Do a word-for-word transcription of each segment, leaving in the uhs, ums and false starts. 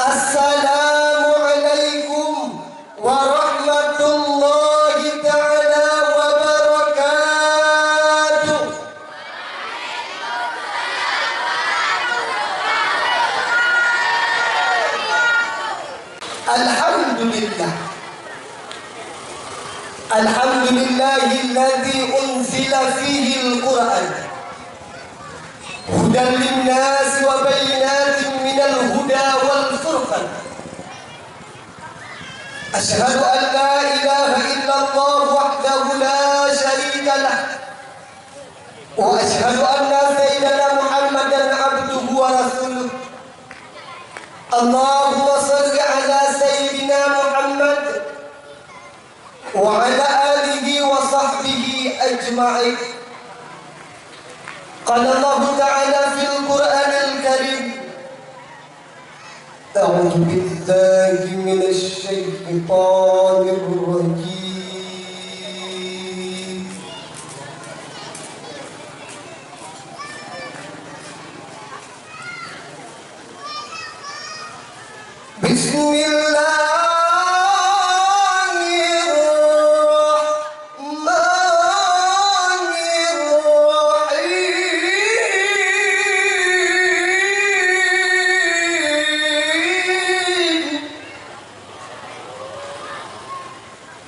Assalamualaikum warahmatullahi taala wabarakatuh. Alhamdulillah. Alhamdulillahilladzi unzila fihil Qur'an hudan linnasi wa bayyinatin minal huda wal furqan. Asyhadu an la ilaha illallah wahdahu la syarika lah. Wa asyhadu anna sayyidana Muhammadan abduhu wa rasuluh. Allahumma shalli ala sayyidina Muhammad wa ala alihi wa sahbihi ajma'in. Qala Allahu ta'ala fil Qur'anil Karim, a'udzu billahi minasy syaithanir rajim. Bismillahirrahmanirrahim.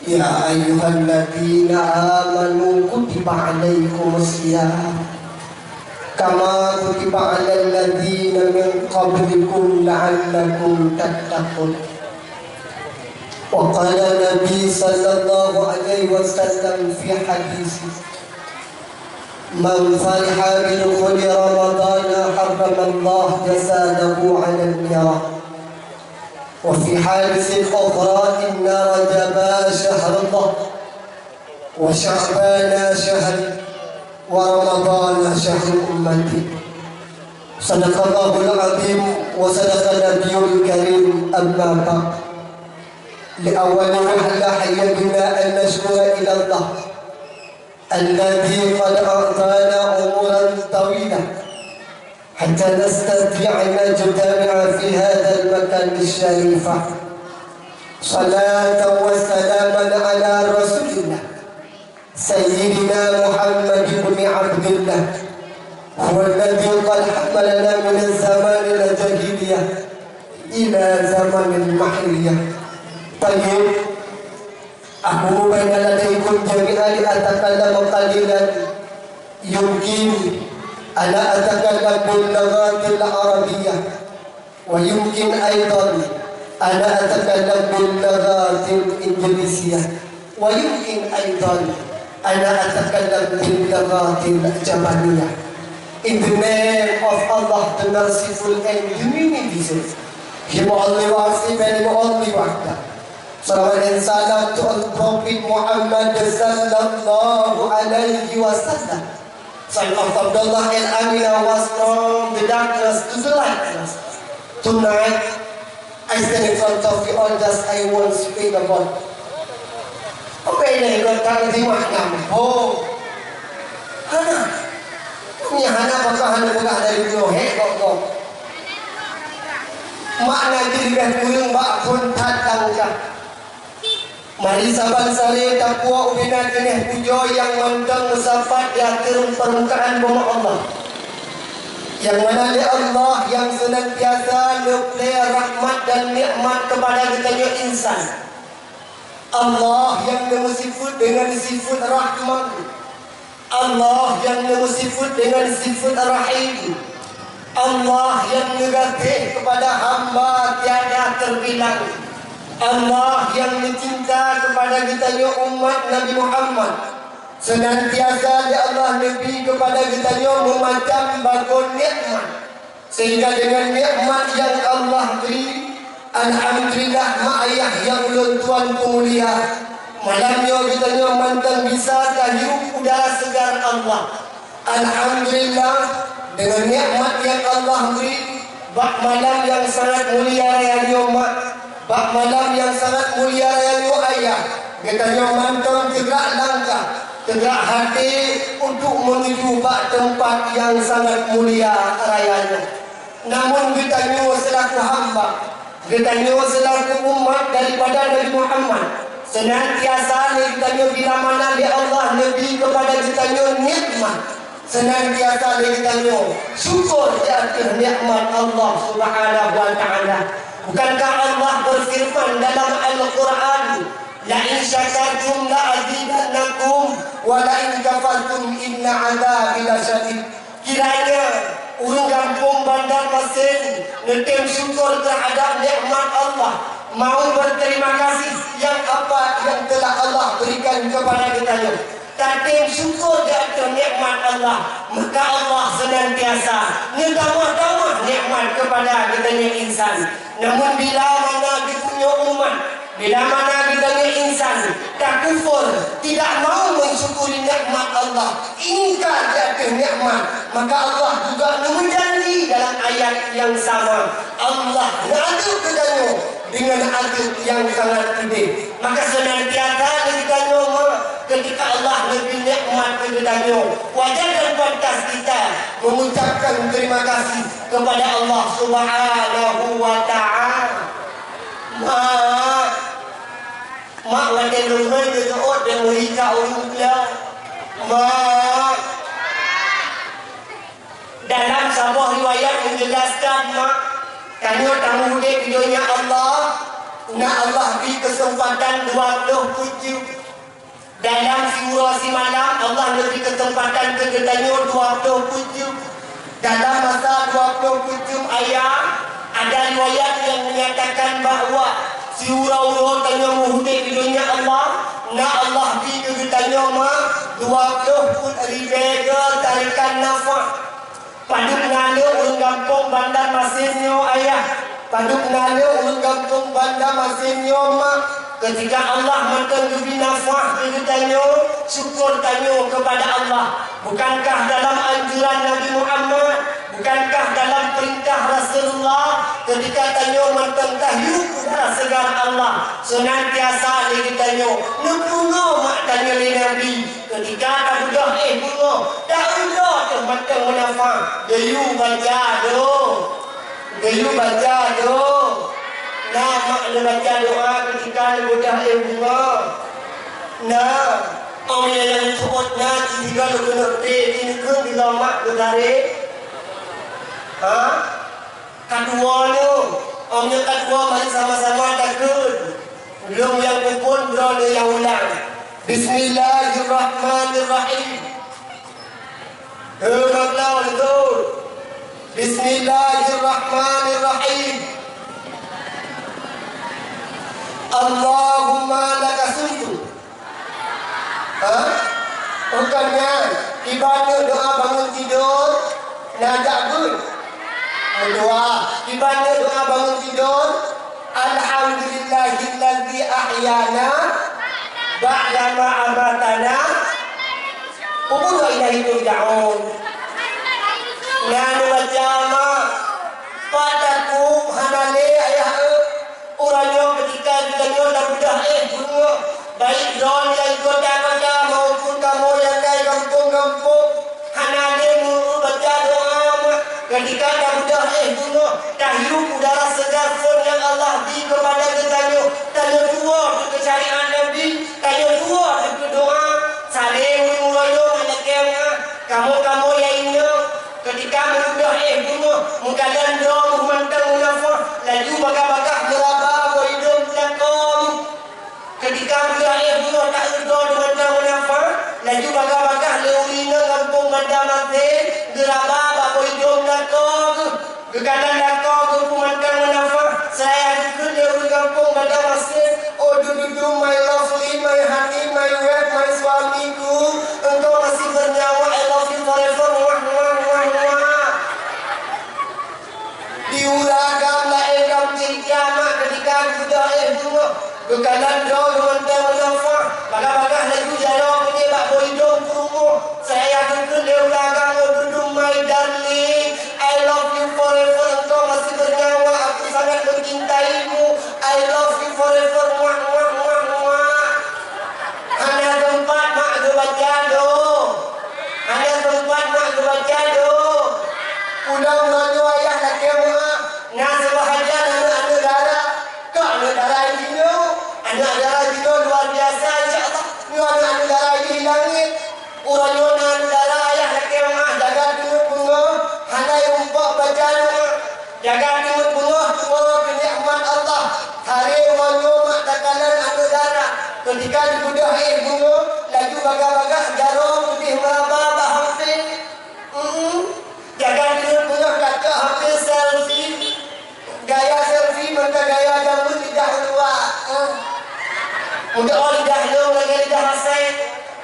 Ya ayyuhalladzina amanu kutiba alaikumus siyam kama kutiba alal ladzina min qablikum la'allakum tattaqun. Wa qala Nabi sallallahu alaihi wasallam fi hadisi, "Man fariha bi dukhuli Ramadana harramallahu jasadahu 'alan nar." Wa fi haditsin ukhra, "Inna Rajaba syahrullah, wa Sya'bana syahri, wa Ramadana syahru ummati." Sadaqallahul azim wa sadaqa nabiyul karim, amma ba'd. Li awwali wahlah yajibuna an nasyukura ila Allah alladzi qad a'tana umuran tawila hatta nastati'a an najtami'a fi hadzal makan syarifah. Salatan wa salaman ala Rasulillah Sayyidina Muhammad ibn Abdillah, huwa alladzi qad hamalana min zamanil jahiliyah ila zamanil mahriyah. Tayyib. Aku baina ladaikum jami'an li atakallam qalilan. Yumkin ana atakallam bil lughatil arabiyyah, wa yumkin aidan ana atakallam bil lughatil injilisyah, wa yumkin aidan ana atakallam bil lughatil japaniyah. In the name of Allah, the merciful and the beneficent, He only works, He only works. Salawat and salam to the Prophet Muhammad sallallahu alaihi wasallam. Son of Abdullah and Aminah was from the darkness to the lightness. Tonight, I stand in front of you all, just I won't speak about. Apa ini? Kau tak terima nama. Oh. Hana. Ini hana bakal hana peugah dari dulu. Hei, kok, kok. Makna diri dah kurang bak pun tatang kah. Mari saban salé tapuwoe ubena keuneuk pujoe nyang mantong meusapat di ateueh permukaan bumoe Allah. Nyang mana lé Allah nyang seunantiasa neuplé rahmat dan nikmat keupada geutanyoe insan. Allah nyang neumeusifeuet deungon sifeuet Rahman. Allah nyang neumeusifeuet deungon sifeuet Rahim. Allah nyang neugaséh keupada hamba tiada teubilang. Allah nyang neucinta keupada geutanyoe umat Nabi Muhammad. Seunantiasa lé Allah neubri keupada geutanyoe meumacam bagoe nikmat. Sehingga deungon nikmat nyang Allah bri, alhamdulillah, mak ayah nyang ulôn tuan peumulia, malam nyoe geutanyoe mantong bisa tahirup udara segar Allah. Alhamdulillah, deungon nikmat nyang Allah bri, bak malam nyang sangat mulia raya nyoe, mak, bak malam nyang sangat mulia raya nyoe, ayah, geutanyoe mantong teugrak langkah, teugrak até untuk meunuju bak teumpat nyang sangat mulia raya nyoe. Namun geutanyoe seulaku hamba, Geutanyoe seulaku umat daripada Nabi Muhammad, seunantiasa lé geutanyoe bila mana lé Allah neubri keupada geutanyoe nikmat, seunantiasa lé geutanyoe syukur di ateueh nikmat Allah Subhanahu wa Ta'ala. Bukankah Allah beufeureuman dalam Al-Qur'an, "La in syakartum la azidannakum, wa la in kafartum inna adzabi lasyadid." Kiranya ureuëng gampông Banjarmasin neutem syukur teuhadab nikmat Allah, mau berterima kasih nyang apa nyang telah Allah berikan kepada geutanyoe. Tatem syukur di ateueh nikmat Allah, maka Allah seunantiasa neutamah-tamah nikmat kepada geutanyoe insan. Namun bila mana geutanyoe umat, bila mana geutanyoe insan takufur, tidak mau mensyukuri nikmat Allah, ingkar di ateueh nikmat, maka Allah juga neumeujanji dalam ayat nyang sama. Allah neuazeueb geutanyoe dengan azeueb nyang sangat pedih. Maka seunantiasa geutanyoe ma, ketika Allah neubri nikmat keu geutanyoe, wajar dan pantas kita mengucapkan terima kasih kepada Allah Subhanahu wa Ta'ala. Mak, mak watée lôn hôi geuseuôt dan meuhika ureuëng peue. Mak, dalam saboh riwayat menjelaskan, mak, tanyoe tamuhudép di donya Allah, na Allah bri keuseumpatan dua ploh peuet jeuem. Dalam siuroe simalam, Allah neubri keuseumpatan keu geutanyoe dua ploh peuet jeuem. Dalam masa dua ploh peuet jeuem aya, ada riwayat nyang menyatakan bahwa siuroe-uroe tanyoe meuhudép di donya Allah, na Allah bri keu geutanyoe ma dua ploh peuet ribée goe tarikan nafah. Padub na lé ureuëng gampông Banjarmasin nyoe ayah? Padub na lé ureuëng gampông Banjarmasin nyoe mak? Ketika Allah mantong geubri nafah keu geutanyoe, syukur tanyoe keupada Allah. Bukankah dalam anjuran Nabi Muhammad, bukankah dalam peurintah Rasulullah, ketika tanyoe mantong tahirup udara seugar Allah, seunantiasa lé geutanyoe neupeungoh mak tanyoe lé Nabi? Ketika tabeudôh éh beungoh, ta-eu droe teuh mantong meunafah. Geuyue baca doa. Geuyue baca doa. Na mak neubaca doa ketika neubeudôh éh beungoh? Na. Ong nyang seuôt na, tiga leukeunok té, di neukheun di lom mak geutarek. Ha? Ka dua nyoe, ong nyoe ka dua, mari sama-sama takheun. Lôn nyang muphom, droeneuh nyang ulang. Bismillahirrahmanirrahim. Heumat lom beutôi. Bismillahirrahmanirrahim. Allahumma laka sumtu. Ha? Bukan nyan. Kiban doa bangun tidur, na jak beuet. Meudoa. Kiban doa bangun tidur, "Alhamdulillahilladzi ahyana ba'dama amatana." Wa inna ilaihi raji'un. Nyan baca mak. Pataku hana lé ayah, eh. Uroe nyoe ketika geutanyoe tabeudôh éh beungoh, baik droeneuh nyang kota-kota maupun kamoe nyang dai gampông-gampông, hana lé meu-eu baca doa mak. Ketika tabeudôh éh beungoh, tahirup udara seugar phon nyang Allah bri keupada geutanyoe, tanyoe tuwoe keu syariat Nabi, tanyoe tuwoe keu doa. Saleuem uroe nyoe mak lakée mak, kamoe-kamoe nyang inong, ketika meubeudôh éh beungoh, meukalon droe mantong meunafah, laju bagah-bagah geuraba bak idong teuh lakoe. Ketika meubeudôh éh beungoh, ta-eu droe mantong meunafah, laju bagah-bagah lé ureuëng inong gampông Banjarmasin geuraba bak idong teuh lakoe. Geukalon lakoe geuh peue mantong meunafah, seuraya geukheun lé ureuëng gampông Banjarmasin, "Oh, dududum, my lovely, my honey, my wife, my suamiku, engkau masih bernyawa, I love you forever, muah, muah, muah, muah." Di uroe agam laén lam jingkia mak ketika geubeudôh éh beungoh. Geukalon droe geuh mantong meunafah, bagah-bagah laju jaroe keudeh bak boh idong peurumoh. Seuraya geukheun lé ureuëng agam, "Oh, dudum, my darling, I love you forever, engkau masih bernyawa, aku sangat mencintaimu, I love you forever, muah, muah, muah, muah." Hana teumpat mak geubaca doa. Hana teumpat mak geubaca doa. Pulang meunyoe ayah lakée mak, na seubahagian aneuëk-aneuëk dara Ketika jibeudôh éh beungoh, laju bagah-bagah jaroe keudeh meuraba bak H P. Hmm, jaga keuneuk beungoh ka cok H P selfie. Gaya selfie mantong gaya jameun lidah uluwa. Hmm. Meudoa lidah lôn lagèe lidah asèe.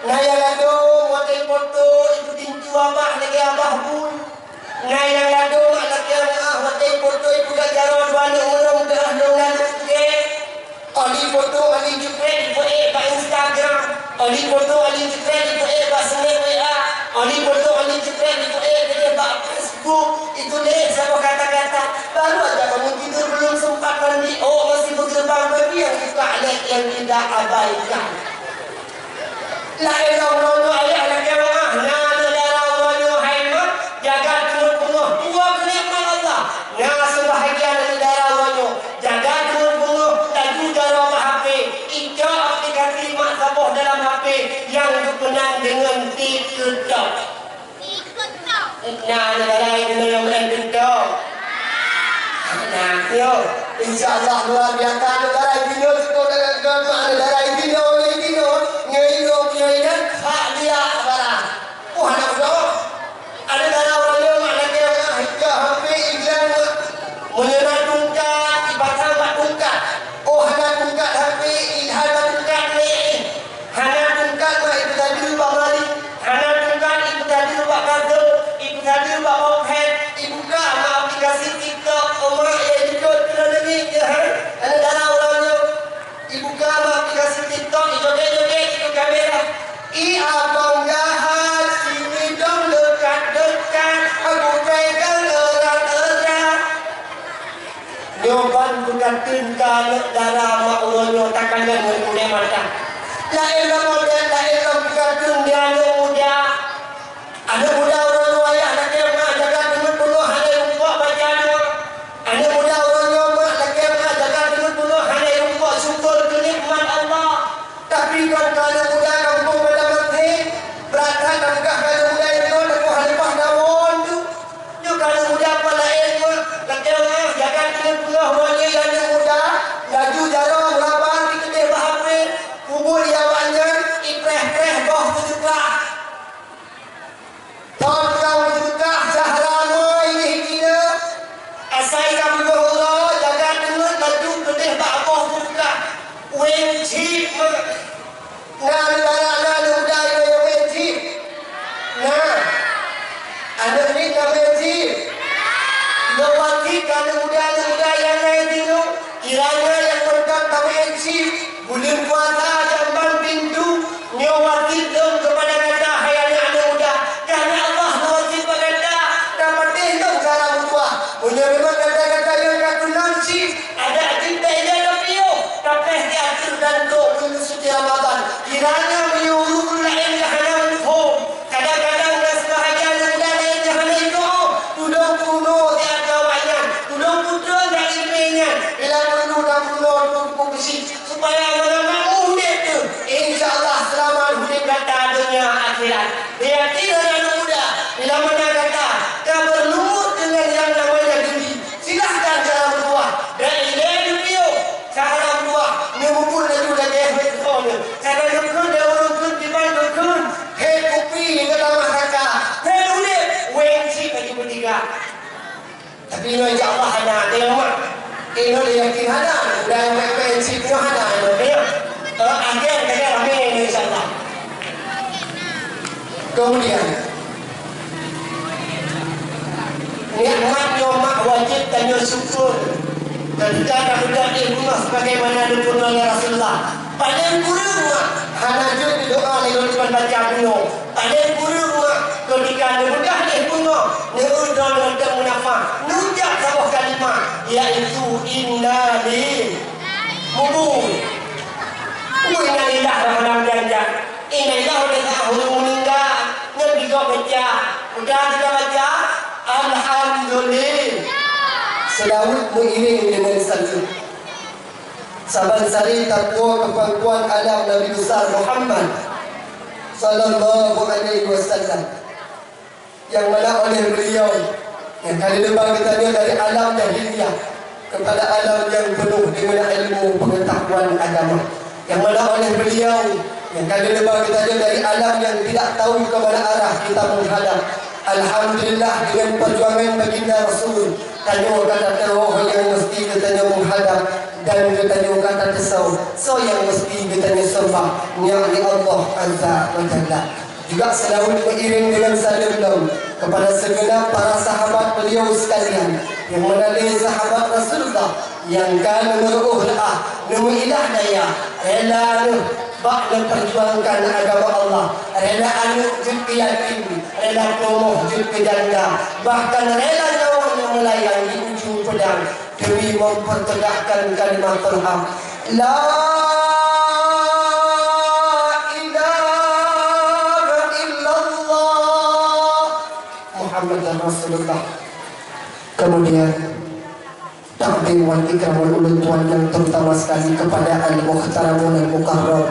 Na nyang ladôm watèe poto ipeutintue abah lagèe abah bui. Na nyang ladôm mak lagèe meu'ah watèe poto ipeugah jaroe dua aneuk ulôn deuh lôn lalu uje. Oli poto oli jeupreh ipeuék bak Instagram. Oli poto oli jeupreh ipeuék bak snap W A. Oli poto oli jeupreh ipeuék keudeh bak Facebook. Ituléh saboh kata-kata. Baru aja bangun tidur belum sempat mandi. Oh, masih bergerbang bagi yang suka lihat yang tidak abaikan. Laén lom uroe nyoe ayah lakèe meu'ah, na aneuk dara uroe nyoe hai mak, jaga keuneuk beungoh, tuwoe keu nikmat Allah. Na seubahgian aneuk dara uroe nyoe, jaga keuneuk beungoh, laju jaroe bak H P, icok aplikasi mak saboh dalam H P nyang geupeunang deungon TikTok. Na aneuk dara inoe nyang meu'en TikTok? Na, yo. Insya Allah luar biasa aneuk dara inoe, cukup deungon aneuk dara inoe, inoe, inoe, nyoe inoe, nyoe inoe, hak dia barang. Wah, aneuk dara. Aneuk dara ureueng nyoe mak lagèe ureueng hijau hampé ilang mak. Meunyoe na tungkat, ipasang bak tungkat. Oh, hana tungkat hampé, ilhai bak tungkat lé. Hana tungkat mak ipeusadeue bak mari, hana tungkat ipeusadeue bak kasô, ipeusadeue bak bopet, ibuka mak aplikasi TikTok, mak ya jujur keunoe nangis je, ha? Aneuk dara ureueng nyoe. Ibuka mak aplikasi TikTok, ijogét-jogét ikôt kamera. I abang jahat, sini dong dekat-dekat, aku pegang erat-erat. Nyoe ban peukateun ka aneuk dara mak uroe nyoe takanyang ngon udép mata. Laén lam model, laén lam peukateun di aneuk muda. Aneuk muda uroe nyoe ayah lakèe mak jaga keuneuk beungoh hana rumpok baca doa. Aneuk muda uroe nyoe mak lakèe mak jaga keuneuk beungoh hana rumpok syukur keu nikmat Allah. Tapi kon keu aneuk muda gampông pada maté, brat that tapeugah keu aneuk muda inong, teungoh leupah tawon tu. Nyoe ka aneuk muda pat laén nyoe, lakèe nyoe, jaga keuneuk peungoh uroe nyoe aneuk muda, laju jaroe meuraba sikeudeh bak H P, peubuet lé awaknyan, ipreh-preh boh seudeukah. Thon nyang seudeukah syahra nyoe inéh jinoe, asai ka beudôh uroe, jaga keuneuk laju keudeh bak boh seudeukah. Wéng cit meuh. Na aneuk dara, na aneuk muda nyang wéng cit? Na. Aneuk miet na wéng cit? Nyoe wajéb keu aneuk muda, aneuk muda nyang na di nyoe, kiranya nyang mantong ka wéng cit, buleuen puasa jamban pintoe, nyoe wajéb lom keupada gata, hai aneuk-aneuk muda. Karena Allah meuwajéb bak gata, ka patéh lom cara meutuah. Meunyoe memang gata-gata nyang ka keunong cit, adak jeuet taida tapiôh, tapreh di ateueh dan trok meunyoe suci Ramadan. Kiranya meunyoe ureueng laén nyang hana muphom, kadang-kadang na seubahgian ureueng laén nyang hana itoh, tulông peurunoe di ateueh awaknyan, tulông peutrön di ileumèe nyan, bila peurunoe dan peurunoe peurunoe beusi, supaya awaknyan mampu udép teuh, insya Allah seulamat udép gata donya akhirat. Yakin aneuk muda, bila mana gata ka beureumeung deungon nyang namanya duri, silahkan cara meutuah. Dan ilèe neupiôh cara meutuah, neumubuet laju lagèe hôi keuhôi. Cara neukheun lé ureueng kheun diban neukheun, hei kupi ngon tamah raka, hei udép, wéng cit laju beutiga. Tapi nyoe insya Allah hana, tengok mak. Tengok dia yakin hana, udah main-main chip nyoe hana, nyoe tengok. Eh, akhir kaya ramai nyoe insya Allah. Kemudian, nikmat nyoe mak wajib tanyoe syukur. Ketika ka beudôh di rumah sebagaimana dipeurunoe oleh Rasulullah. Paléng kureueng mak hana jeuet didoa lé lôn ban baca bunoe. Paléng kureueng mak keutika neubeudôh lé bunoe, neueu droe ngon teuh meunafah, neuucap saboh kalimah, yaitu innalil-, mubu. Wa innalillah dalam janjang. Innalillah udah tahu meuninggai, ngon digob baca. Udah kita baca, alhamdulillah. Seulaweuet meuiréng deungon saleuem. Saban saleuem tapuwoe keu pangkuan alam Nabi Besar Muhammad sallallahu alaihi wasallam, nyang mana oleh beliau nyang ka dileubang geutanyoe dari alam jahiliyah kepada alam nyang penuh dengan ilmu pengetahuan agama. Nyang mana oleh beliau nyang ka geuleuba geutanyoe dari alam nyang tidak tahu ke mana arah kita menghadap. Alhamdulillah, dengan perjuangan baginda Rasul, tanyoe ka tateupue ho nyang meusti geutanyoe menghadap dan geutanyoe ka tateupeue soe nyang meusti geutanyoe seumbah, yakni Allah Azza wa Jalla. Juga seulaweuet meuiréng deungon saleuem lom kepada sigeunab para sahabat beliau sekalian, nyang mana lé sahabat Rasulullah nyang ka neumeuruôh reuah, neumeuilah daya, rela neuh bak neuperjuangkan agama Allah, rela aneuk jeuet keu yatim, rela peurumoh jeuet keu janda, bahkan rela nyawöng nyang meulayang di ujong peudang demi mempertegakkan kalimatul haq. La ilaha illallah Muhammadur Rasulullah. Kemudian, takdim wal ikram ulôn tuan yang terutama sekali kepada al-muhtaramul mukarram,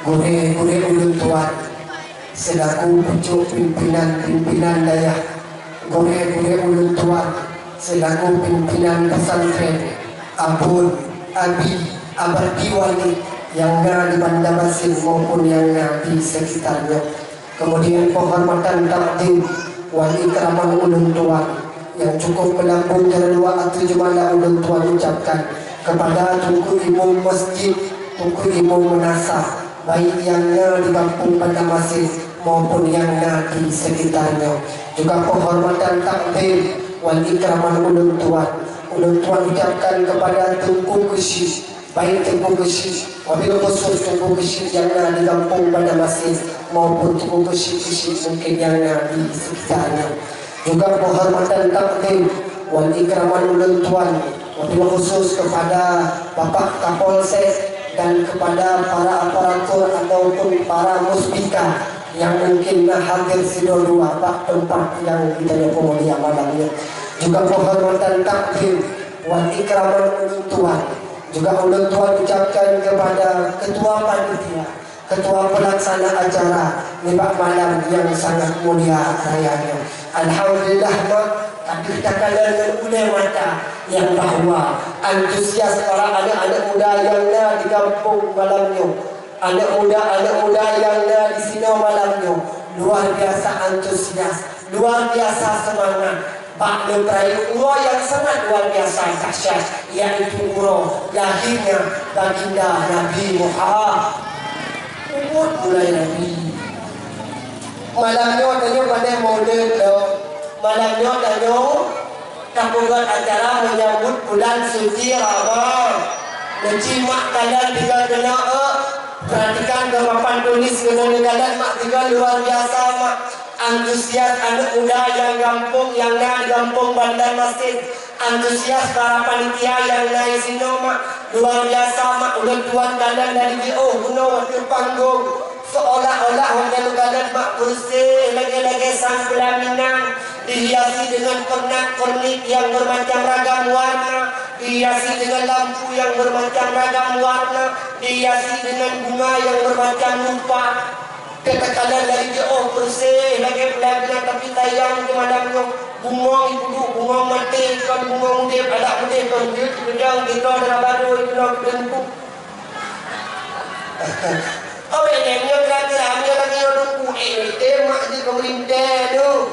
gurée-gurée ulôn tuan selaku pucuk pimpinan-pimpinan dayah, gurée-gurée ulôn tuan selaku pimpinan pesantren, abon, abi, abati wali nyang na di Banjarmasin maupun nyang na di sekitarnya. Kemudian penghormatan takdim wal ikraman ulôn tuan yang cukup melambung dan luar ateueh jeumala ulôn tuan ucapkan kepada Teungku Imum Masjid, Teungku Imum Meunasah, baik nyang na di Gampông Banjarmasin maupun nyang na di sekitarnya. Juga penghormatan takdim wal ikraman ulôn tuan, ulôn tuan ucapkan kepada Teungku Keuchik, baik Teungku Keuchik, wabil khusus Teungku Keuchik nyang na di Gampông Banjarmasin maupun Teungku Keuchik-Keuchik mungkin nyang na di sekitarnya. Juga penghormatan takdim wal ikraman ulôn tuan, wabil khusus kepada Bapak Kapolsek dan kepada para aparatur ataupun para muspika yang mungkin na hadir sidroe dua bak teumpat nyang geutanyoe peumulia malam nyoe. Juga penghormatan takdim wal ikraman ulôn tuan, juga ulôn tuan ucapkan kepada ketua panitia, ketua pelaksana acara nibak malam nyang sangat mulia raya nyoe. Alhamdulillah, mak, ka deuh takalon ngon ulée mata nyang bahwa antusias para aneuk-aneuk muda nyang na di gampông malam nyoe, aneuk muda, aneuk muda nyang na di sinoe malam nyoe, luar biasa antusias, luar biasa seumangat. Bak neupeurayeuk uroe nyang sangat luar biasa dahsyat, yaitu uroe lahirnya Baginda Nabi Muhammad. Umat mulai Nabi. Malam nyoe tanyoe padahai Maulid lom. Malam nyoe tanyoe tapeugöt acara menyambut bulan suci Ramadan. Neuci mak kalon tiga keunoe, eh. Perhatikan keu papan tulis keunoe neukalon mak tiga luar biasa mak. Antusias aneuk muda nyang gampông nyang na di gampông Banjarmasin. Antusias para panitia nyang na di sinoe mak. Luar biasa mak ulôn tuan kalon dari jiôh bunoe ateueh panggong. Seolah-olah watée neukalon mak peureséh lagée-lagée sang peulaminan, dihiasi dengan pernak-pernik yang bermacam ragam warna, dihiasi dengan lampu yang bermacam ragam warna, dihiasi dengan bunga yang bermacam rupa. Katakanlah dari jiôh peureséh lagée peulaminan tapi sayang di malam nyoe bungong ibudu, bungong maté, kon bungong udeb, adak udeb kon jeuet keudong di droe dara barô inoe keudeuntu. Awai nyan nyoe kira-kira nyoe lagée nyoe duku, eh, neutem mak jeuet keu meulintée nyoe.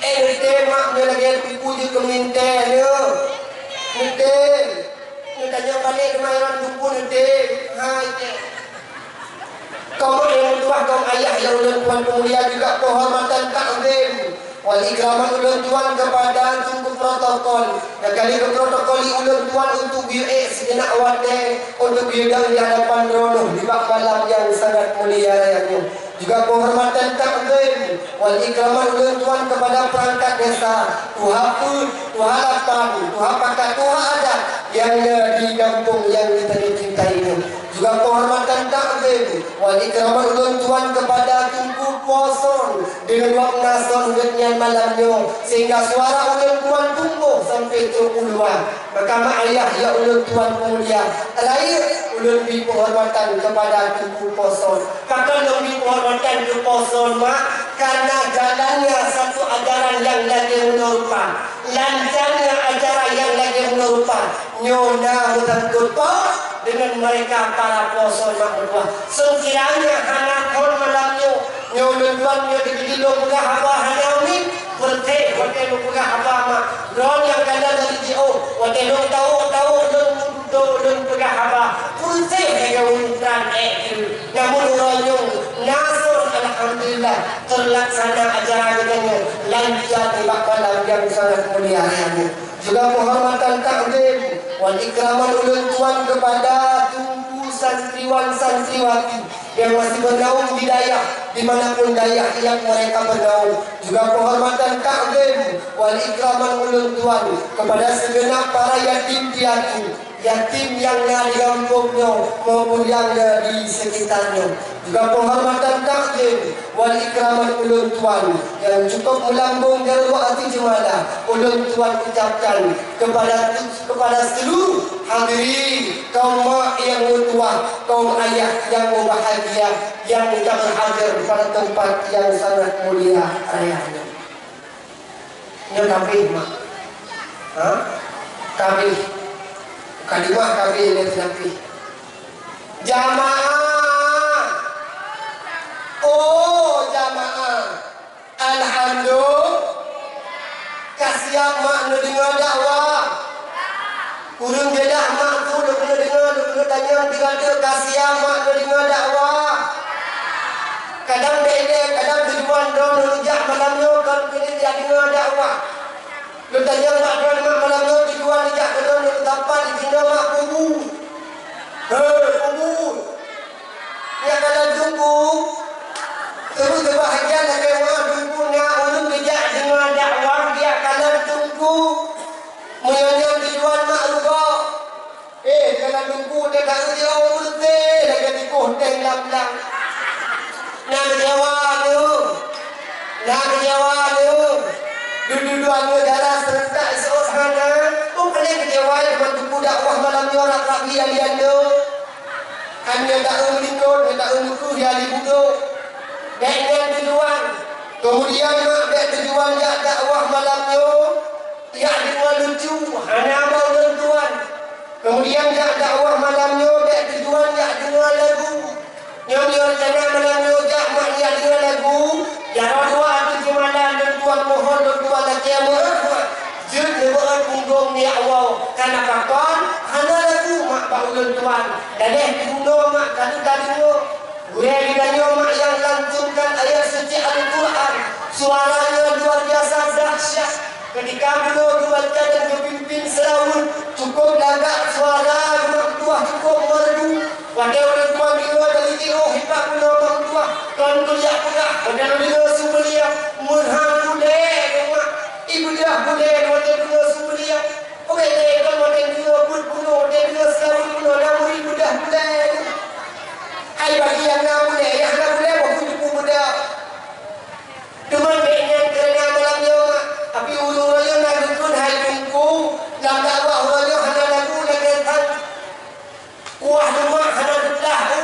Eh, neutem mak nyoe lagée duku jeuet keu meulintée nyoe. Neutem. Nyoe tanyoe balek keumayoran duku neutem. Hai, teh. Kaum nyang meutuah, kaum ayah nyang ulôn tuan peumulia juga penghormatan takzim wal ikraman ulôn tuan kepada Teungku Protokol. Nyang ka lheueh geuprotokoléh ulôn tuan untuk geuyue ék sijeunap watée untuk geuyue dong di hadapan droeneuh nibak malam nyang sangat mulia raya nyoe. Juga penghormatan takzim wal ikraman ulôn tuan kepada perangkat desa, tuha peuet, tuha lapan, tuha pakat, tuha adat nyang na di gampông nyang geutanyoe cintai nyoe. Juga penghormatan takzim wal ikraman ulôn tuan kepada Teungku Po Son deungon Wak Nason geuhnyan malam nyoe, sehingga suara ulôn tuan tumboh sampai trok u luwa. Maka mak ayah nyang ulôn tuan peumulia, rayeuk ulôn bri penghormatan kepada Teungku Po Son. Pakon lôn bri penghormatan keu Po Son, mak? Karena jalannya satu ajaran nyang lagée meunoe rupa, lancangnya acara nyang lagée meunoe rupa. Nyoe na meusangkot Po Deungon meureka para po son mak meutuah. Seukiranya hana kon malam nyoe, nyoe ulôn tuan nyoe di lôn peugah haba hana umin, peureté watée lôn peugah haba mak. Droe nyang kana dari jiôh, watée lôn tawök-tawök lôn meududoe lôn peugah haba, peureté lagée ureuëng tan ék jeuet. Namun uroe nyoe, na son alhamdulillah, teulaksana acara geutanyoe lancar nibak malam nyang sangat mulia raya nyoe. Juga penghormatan takzim wal ikraman ulôn tuan kepada Teungku santriwan santriwati yang masih bernaung di dayah, di mana pun dayah yang mereka bernaung. Juga penghormatan takzim wal ikraman ulôn tuan kepada segenap para yatim piatu, yatim nyang na di gampông nyoe maupun nyang na di sekitar nyoe. Juga penghormatan takzim wal ikraman ulôn tuan nyang cukup meulambông darurat hati jeumala ulôn tuan ucapkan kepada, kepada seluruh hadirin, kaum mak nyang meutuah, kaum ayah nyang meubahagia, nyang ka berhadir pada tempat yang sangat mulia raya nyoe. Nyoe kabeh, mak. Ha? Kabeh. Kalimah kabeh lé teunapi. Jamaah. Oh, jamaah. Alhamdulillah. Ka siap mak neudeungoe dakwah. Ureuëng beudah mak tu lôn keuneuk deungoe, lôn keuneuk tanyong, tiga-tiga ka siap mak neudeungoe dakwah. Kadang beda, kadang tujuan droe neujak malam nyoe kon keuneuk jak deungoe dakwah. Lôn tanyong bak droe mak malam nyoe tujuan neujak keunoe neuk tampan di sinoe mak kubu. He, kubu. Nyak kalon teungku. Teuma teubahagia lagée ngon teungku na ulôn geujak deungoe dakwah nyak kalon teungku. Meunyoe nyan tujuan mak rugoe. Eh, kalon teungku teuka ujoe ureuëng lagée tikoh teng lam-lam. Na keucewa nyoe. Na keucewa nyoe. Dudu-dudu aneuëk dara serentak iseuôt hana. Oh, paleng keucewa teuma teungku dakwah malam nyoe rab-rab hian-hian nyoe. Kan nyoe taeu meulikot, nyoe taeu meukeue ya li budok. Bék nyan tujuan. Keumudian mak bék tujuan jak dakwah malam nyoe, jak deungoe lucu, hana bak ulôn tuan. Keumudian jak dakwah malam nyoe bék tujuan jak deungoe lagu. Nyoe nyoe rencana malam nyoe jak mak jak deungoe lagu, jaroe dua ateueh jeumala lôn tuan mohon lôn tuan lakée meu'ah mak. Jeuet neubeuet punggong nyak woe, kana pakon hana lagu mak bak ulôn tuan. Daleh geuno mak ka teuka deungoe. Gurée geutanyoe mak nyang lantunkan ayat suci Al-Quran, suaranya luar biasa dahsyat. Ketika beliau geubaca dan geupimpin seulaweuet, cukup lagak suara mak tuah, cukup merdu. Watée ureuëng tuan deungoe dari jiôh ipak bunoe mak tuah, kon kuliah peugah, watée deungoe su mulia, meuhang bulée mak, ibeudah bulée watée deungoe su mulia. Oke, kon watée deungoe buet bunoe, watée deungoe seulaweuet bunoe, na murit beudah bulée. Hai bagi nyang na bulée, nyang hana bulée, boh kutu beudah. Teuma bék nyan keureuna malam nyoe, tapi ureuëng nyoe na geukheun hai teungku, lam dakwah uroe nyoe hana lagu lagée that. Kuah leumah hana geuplah u.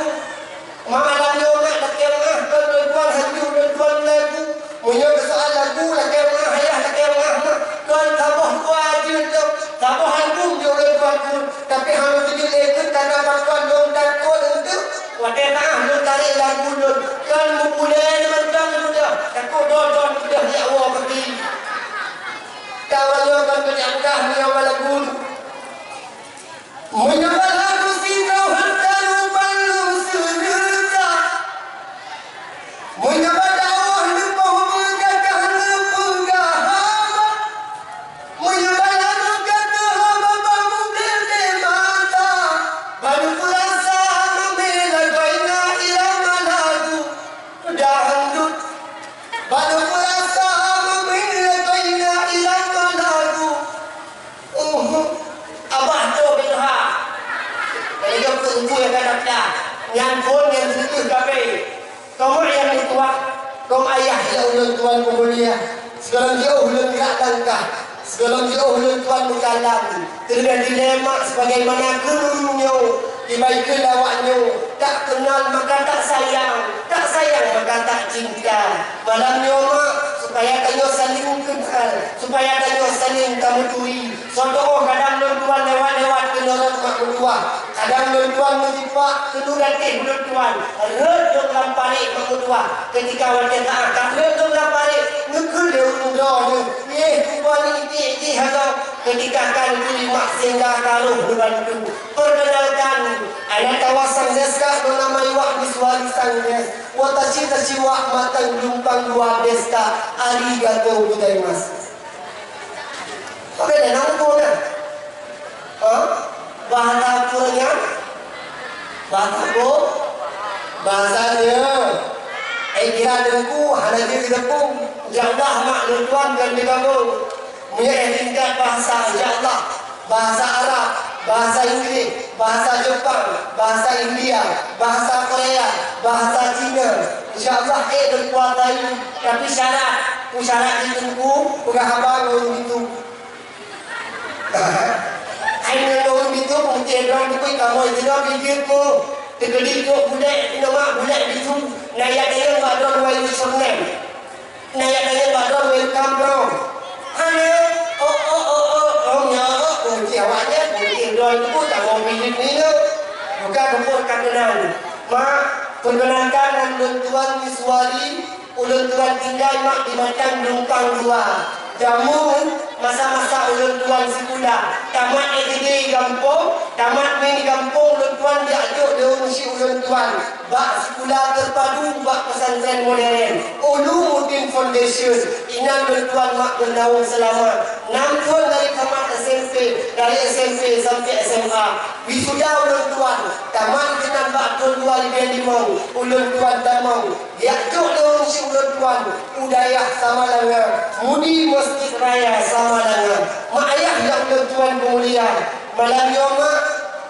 Malam nyoe mak lakée meu'ah kon lôn tuan hanjeuet lôn tuan lagu. Meunyoe keusoal lagu lakée meu'ah ayah lakée meu'ah mak kon saboh dua jeuet lom. Saboh album jeuet lôn tuan kheun. Tapi hana teujeuet lé kheun karna pakon lôn takot eunteuk. Watée meu'ah lôn tarek lagu lôn kon meupuléh lôn tuan muda. Takot droe-droe muda jak woe peuti. Ka uroe nyoe kon keu jak peugah meunyoe lagu. Meunyoe lagu sidroe teurupan lôn seureuta, meunyoe dakwah neupoh meugagah neupeugah haba, meunyoe lagu ka teuhaba bak mudeng mata, baru kurasa meumila goina irama lagu dangdut, baru kurasa meumila goina irama lagu. Uhuh, abah tu pih tuha. Kalau dia pun tu yang kata pecah. Nyan pun yang setuju kafe. Kamu yang dituah. Kamu ayah ya ulun tuan pemulia. Sekarang dia ulun gerak langkah. Sekarang dia ulun tuan meukalam. Terlebih dilema sebagaimana guru nyoe. Ibai keu lawak nyoe, tak kenal maka tak sayang, tak sayang maka tak cinta. Malam nyoe mak, supaya tanyoe saling kenal, supaya tanyoe saling tameuturi. Contoh kadang lôn tuan lewat-lewat keunoe mak meutuah. Dan lôn tuan meusipak keuneuk gaséh lôn tuan, rhot lôn lam parék meumeutuah. Keutika watée saát ka rhot lôn lam parék, neukheun lé ureuëng droe nyoe, "Yeh, kuba ni iték jih hana." Keutika ka neukheun lé mak sehingga ka roh lôn bantu. Perkenalkan, ana tawa Sang Des ka, lôn nama iwak Miswari Sang Des. Wa taci-taci wak mantong lumpang dua Des ka, arigatou gozaimasu. Oke, dan aku pun kan? Ha? Bahasa Korea? Bahasa apa? Bahasa dia. Eh, kira dengku, hana dia dengku. Insya Allah, mak lôn tuan dan digabung. Punya eh tingkat bahasa, insya Allah. Bahasa Arab, bahasa Inggris, bahasa Jepang, bahasa India, bahasa Korea, bahasa Cina. Insya Allah, eh, dengku atai. Tapi syarat, ku syarat di dengku, peugah haba ngon ureuëng itu. Hai ngon ureuëng bitu, mungkin droe dikui kamoe sidroe bijeuet mu. Teukeudi trok bulek, inoe mak bulek bitu. Na yak dayeueng bak droe wai Yusuf nyan. Na yak dayeueng bak droe welcome droe. Hana, oh, oh, oh, oh, oh, nyo, oh, mungkin awak nyan, mungkin droe dikui kamoe bijeuet nyoe. Bukan keupeue ka keunan. Mak, perkenalkan nan lôn tuan Miswari. Ulôn tuan tinggai mak di Matang Lumpang Dua. Jameun masa-masa ulôn tuan sikula, tamat S D gampông, tamat min gampông ulôn tuan jak jok lé ureuëng si ulôn tuan bak sikula teupadu bak pesantren modern, Ulumuddin Foundation. Inan lôn tuan mak beunaung seulamat. Nam thon dari tamat S M P, dari S M P sampai S M A. Wisuda ulôn tuan, tamat keunan bak thon dua ribèe limong, ulôn tuan tamong. Jak jok lé ureuëng si ulôn tuan u dayah Samalanga, mudi Mesjid Raya Samalanga. Mak ayah nyang ulôn tuan peumulia, malam nyoe mak,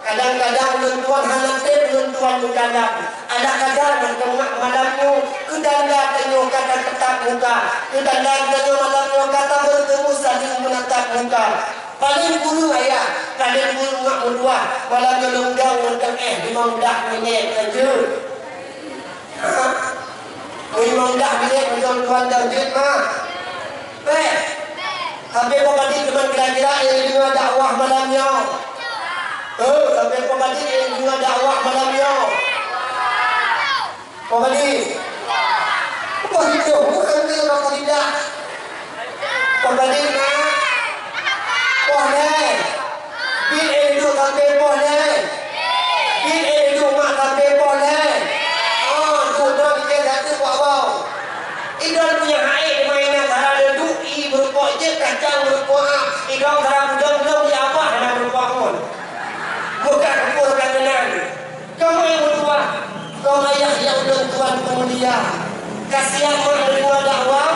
kadang-kadang ulôn tuan hana tem ulôn tuan meukalap. Alah kadang mantong mak malam nyoe, keu tanda tanyoe ka tateutab muka, keu tanda tanyoe malam nyoe ka tabeureuteumé saléng meunatap muka. Paleng kureueng ayah, paleng kureueng mak meutuah, malam nyoe lôn dong mantong eh limong blah minèt saja. Meunyoe dah bilék meunyoe tuan dan jeuet mah. Bèk. Tapi peue padit teuma kira-kira nyang deungoe dakwah malam nyoe? Eh, tapi peue padit nyang deungoe dakwah malam nyoe? Peue padit? Peue padit? Bukan ke apa tidak? Peue padit, mak? Poh lhèe. Bit eh duek sampai poh lhèe. Bit eh duek mak sampai poh lhèe. Oh, duek droe dikeu satu buah bau. Idong punya hai di mainan cara duek i beurukok jeuet kacang beurukok ah. Idong cara budong-budong di abah hana beurukok pun. Bukan kepul ka keunan. Kamoe meutuah, kamoe ayah nyang ulôn tuan peumulia. Ka siap mak meuneurimong dakwah?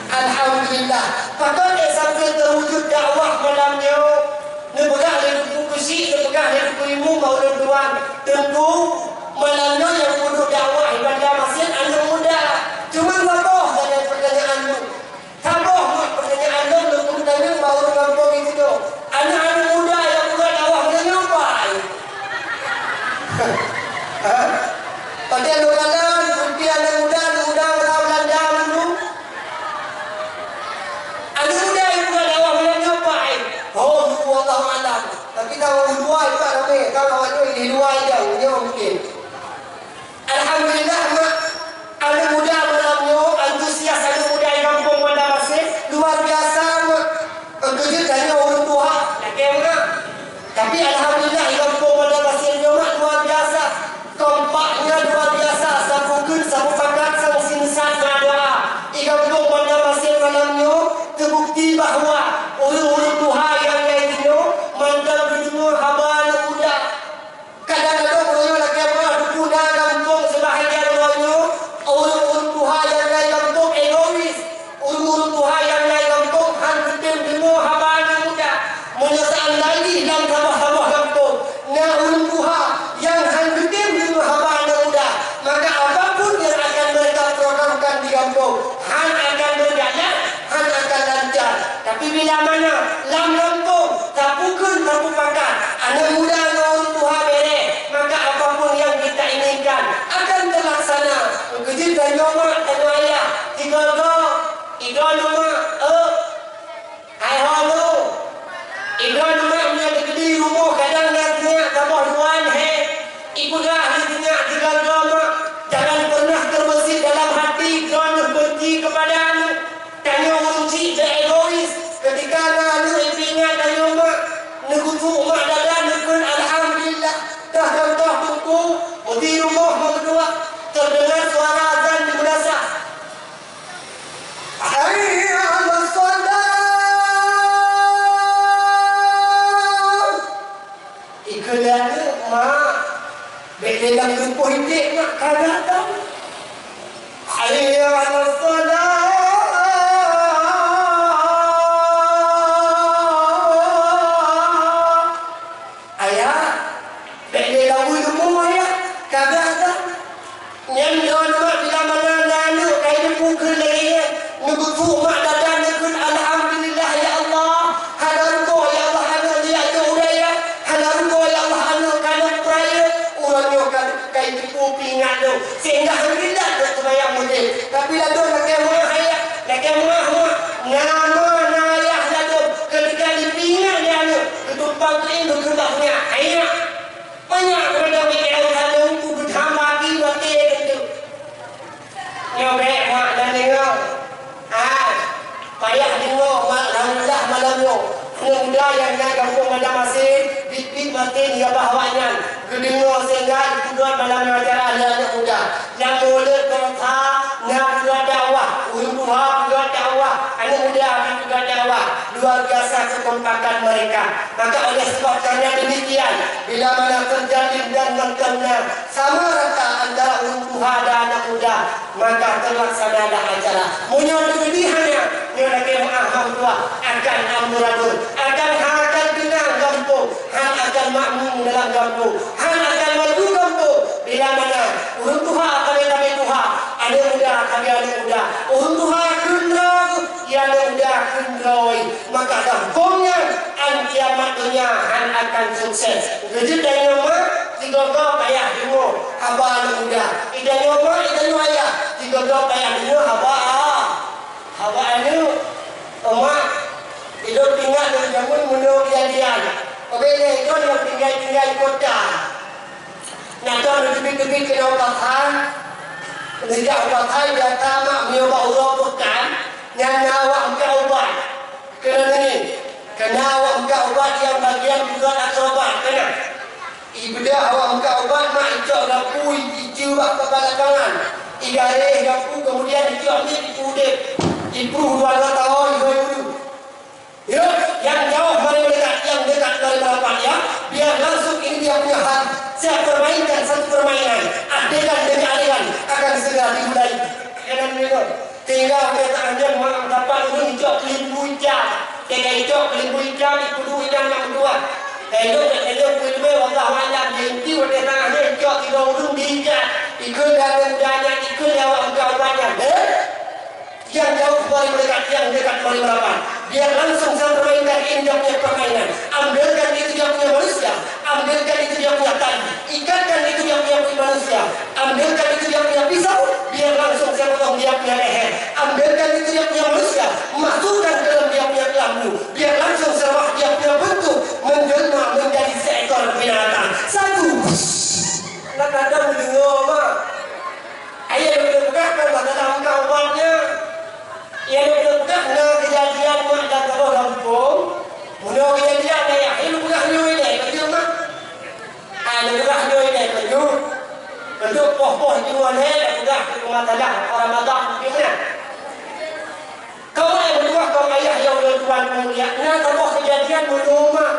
Alhamdulillah. Pakon lé sampoe teuwujud dakwah malam nyoe? Neupeugah lé Teungku Keuchik, neupeugah lé Teungku Imum bak ulôn tuan. Teungku, malam nyoe nyang peuduek dakwah i Banda Masin aneuk muda. Cuma dua boh saja pertanyaan nyoe. Saboh mak pertanyaan lôn, lôn peutanyong bak ureueng gampông itu, aneuk-aneuk muda nyang uroe dakwah meunyoe pai? Ha? Pakai lôn kalon, putih aneuk muda, aneuk muda masa Belanda dulu. Aneuk muda nyang uroe dakwah meunyoe pai? Oh, wallahu alam. Tapi tahu dua itu ramai, kalau awak tu di luar je, nyoe mungkin. Alhamdulillah, mak. Aneuk muda malam nyoe, antusias aneuk muda di gampông Banda Masin, luar biasa, mak. Keujeuet tanyoe ureueng tuha, lakèe mak. Tapi alhamdulillah, di gampông Banda Masin nyoe, mak, luar biasa. Kompaknya luar biasa, sapeue kheun, sapeue pakat, sang sinsan na doa. Di gampông Banda Masin malam nyoe, teubukti bahwa ureueng-ureueng tuha nyang na di sinoe mantong geudeungoe haba aneuk muda. Kadang-kadang ureueng lakèe meuah duku na gampông, seubahagian uroe nyoe, ureueng-ureueng tuha nyang na gampông egois. Ureueng-ureueng tuha nyang na gampông han geutem deungoe haba aneuk muda. Meunyoe seandai jih lam saboh-saboh gampông na ureueng tuha nyang han geutem deungoe haba aneuk muda, maka apapun nyang akan mereka programkan di gampông, han akan berjalan, han akan lancar. Tapi bila mana lam gampông tapukon, tapupakat, aneuk muda ngon ureueng tuha bèrèh, maka apapun nyang kita inginkan akan terlaksana. Keujeuet tanyoe mak, tanyoe ayah, tiga-tiga, idroe nyoe mak, eh, hai ho nyoe. Idroe nyoe mak, meunyoe teukeudi rumoh kadang na sinyak saboh dua Keu lheueh nyoe, mak, bék lé lam lumpoh iték, mak, ka gatal. Hayya 'alas shalah. Ayah, bék lé lam lumpoh, ayah, ka gatal. Nyan droeneuh mak, bila mana na aneuk ka jiteupeue kheun lagèe nyan, neugeupuk mak dada neukheun, "Alhamdulillah, ya Allah. Hana rugoe, ya Allah, aneuk nyoe jak jok u dayah. Hana rugoe, ya Allah, aneuk ka lheueh peurayeuk." Uroe nyoe ka, ka jiteupeue peuingat lôn. Sehingga alhamdulillah lôn seumayang Maghrib. Tapi ladôm lakèe meu'ah, ayah, lakèe meu'ah, mak. Na ma, na ayah ladôm, keudéh ka jipeuingat lé aneuk, geutumpang keuieng geukheun bak kunyah, "Ayah." Manyak geutanyoe nyang ka lheueh geuthamba pih watèe keuh. Nyoe bèk mak na deungö. Ah, payah deungö mak, alhamdulillah malam nyoe. Aneuk muda nyang na gampông Padang Masin, biet-biet maté nibak awaknyan. Geudeungö sehingga geupeugöt malam nyoe acara lé aneuk muda. Nyang mulut beureusa na peugöt dakwah, ureueng tuha peugöt dakwah, aneuk muda pih peugöt dakwah. Luar biasa kekompakan mereka. Maka oleh sebab karena demikian, bila mana terjadi dan mantong na sama rata antara ureueng tuha dan aneuk muda, maka terlaksanalah acara. Meunyoe teukeudi hana, nyoe lakèe meu'ah mak meutuah, akan amburadul, akan hana akan teunang gampông, hana akan makmu dalam gampông, hana akan maju gampông. Bila mana ureueng tuha ka lheueh tuha, aneuk muda ka lheueh aneuk muda, ureueng tuha kheun droe, ya aneuk muda kheun droe. Maka gampông nyan án kiamat donya hán akan sukses. Geujeuet tanyoe ma, sigoe-goe payah deungoe haba aneuk muda. Itanyoe ma, itanyoe ayah, sigoe-goe payah deungoe haba, haba aneuk. Oma, ilôn ingat lôn jameun meunyoe kejadian. Oke, lé kon nyang tinggai-tinggai kota. Nyan droe neuteubiet-teubiet keunoe u pasai. Neujak u pasai, biasa mak meunyoe bak uroe peukan, nyan na awak meukat ubat. Keunan nyoe, keunan awak meukat ubat nyang bagian peugöt akrobat, keunan. Ibeudôh awak meukat ubat, mak icok gapu, iceue bak keupada lapangan. Igaréh gapu, keumudian icok miet, ipeuudép. Ipruh dua-dua tahun, ihôi ureueng. Ya, nyang jauh mari meudekat, nyang dekat mari merapat, ya. Biar langsung ini dia punya hati. Saya permainkan satu permainan. Adegan demi adegan akan segera dimulai. Adegan ni tu. Tinggal kita hanya mak dapat ureueng icok keulimbu icam. Teuka icok keulimbu icam, ipeuduek inan nyang dua. Tengok, tengok, keulimbu, wallahu a'lam. Di inti, watèe tangah nyan icok tiga ureueng diikat. Ikheun dan jangan ikheun lé awak muka ubat nyan. Eh? Yang jauh mari mendekat, yang dekat mari merapat. Biar langsung saya permainkan ini dia punya permainan. Ambilkan itu dia punya manusia, ambilkan itu dia punya tali, ikatkan itu dia punya manusia, ambilkan itu dia punya pisau, biar langsung saya potong dia punya leher. Ambilkan itu dia punya manusia, masukkan ke dalam dia punya kelambu, biar langsung saya rubah dia punya bentuk, menjelma menjadi seekor binatang. Satu. Nak ada mendengar, mak. Ayah lôn peugah kan masalah muka ubat nyan. Nyang lôn peugah na keujadian mak lam saboh gampông. Meunyoe keujadian ayah, nyang lôn peugah nyoe ilèe, beutôi mak. Ah, lôn peugah nyoe ilèe, beutôi. Beutôi poh-poh jinoe lé, lôn peugah keu masalah Ramadan mungkin na. Kawai meutuah, kawai ayah nyang ulôn tuan peumulia, na saboh keujadian meunyoe mak.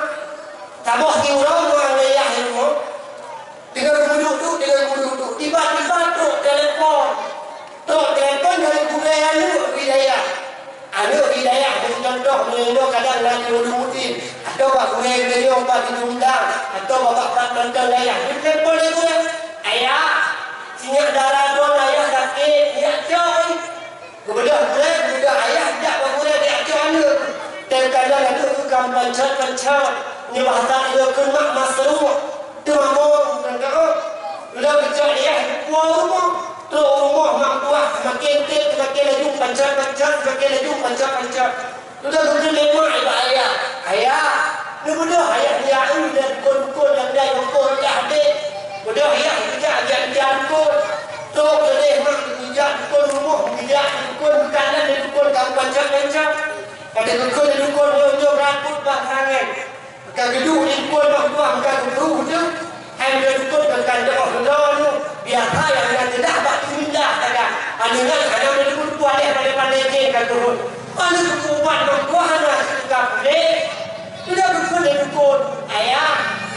Saboh siuroe mak ngon ayah nyoe. Teungoh geuduek-duek, teungoh geuduek-duek, tiba-tiba trok telepon. Trok telepon dari gurèe aneuk di dayah. Aneuk di dayah, beucontoh, meunyoe kadang na di Ulu Mudi, atawa bak gurèe geutanyoe bak di Dumdang, atawa bak pat mantong dayah. Ditelepon lé gurèe, "Ayah, sinyak dara droeneuh ayah sakét, jak cok." Geubeudôh gurèe, geubeudôh ayah, jak bak gurèe, jak cok aneuk. Teukadang aneuk ka pancot-pancot, nyoe bahasa ilèe kheun mak masroh. Teuma mong, kan ka, oh. Udah geucok ayah, dikeue u rumoh. Trok u rumoh mak buah, seumaken trép, seumaken laju pancot-pancot, seumaken laju pancot-pancot. Udah geukheun lé mak bak ayah, "Ayah, neubeudôh ayah nyan, eu, dan dukon-dukon nyang dai rukon dah deh." Beudôh ayah geujak, jak, jak dukon. Trok geudeh mak geujak dukon rumoh, geujak dukon meukanan, dan dukon ka pancot-pancot. Ka geukheun lé dukon, nyoe-nyoe rakot bak serangan. Ka geuduek di dukon mak buah, ka geubruh teuh. Hai meunyoe dukon ka kandôh lôn, biasa nyang na teudah bak bismillah saja. Aneuk nyan hana meunyoe dukon tuha lé pandai-pandai jén ka turun. Aneuk dukon ubat mak buah hana suka puléh. Sudah dukon lé dukon, "Ayah,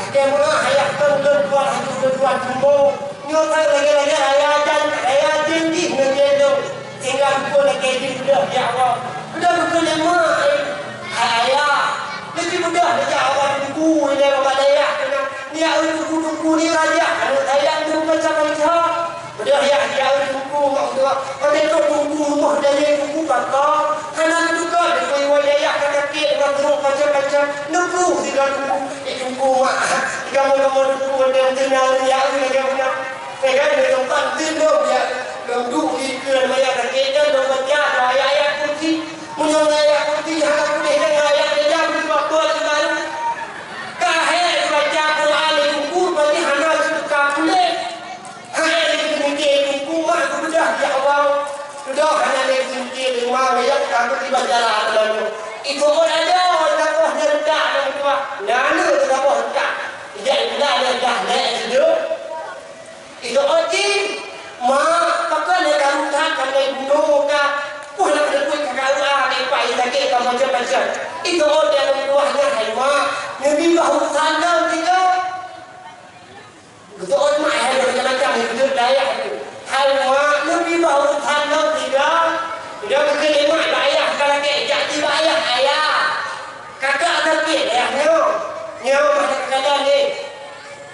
Keunoe ayah kong lôn tuan, lôn tuan jumbo. Nyoe that lagèe-lagèe raya jan, raya jan jih ngon gendong. Sehingga rupa lagèe jih beudôh, ya Allah. Beudôh beutôi lé mak, eh. Hai ayah, laju beudôh lé, ya Allah, teungku, ilèe bak dayah keunan. Nyak, eh, teungku-teungku ni raja, aneuk sayang tu macam-macam. Beudôh yah, yah, eh, teungku, mak, teungku. Watèe trok teungku rumoh dayah teungku baka. Hana teuka, teungku, iwa dayah ka sakét, mak, teungku, macam-macam. Neupluh sigoe teungku. Eh, teungku, mak. Kamoe-kamoe teungku, watèe meuteunang, ya, eh, lagèe meunan. Eh, kan, di teumpat tindong, ya. Lôn duek di keue maya sakét, kan, lôn baca ayat-ayat kursi. Meunyoe ayat kursi hana puléh, dan ayat kejam, sebab Tuhan baru. Ka hék baca Quran di teungku, berarti hana teuka puléh. Hai, teumikir teungku, mak geubeudôh, ya Allah. Sudah hana lé teumikir, lima, ya, takut tiba jalan teumanu. Itu pun ada, taboh nyerentak, teungku. Nyan, taboh rentak. Ijak ibulah, dah, dah, dah, hidup. Itu oti, mak, pakon lé karu that, kan lé bunoe ka. Puih nak keuneuk ka K U A, lé pak sakét, ka macam-macam. Itu oti, yang buah nyan, hai, mak. Nabi bahu sandal tiga. Geuteuôt mak hai lôn macam-macam, hai geuteuôt dayah tu. Hai mak, neubi bah urusan lôn tiga. Udah geukheun lé mak bak ayah, ka lagèe jak di bak ayah, ayah. Kakak sakét ayah nyoe. Nyoe mah kadang-kadang ni.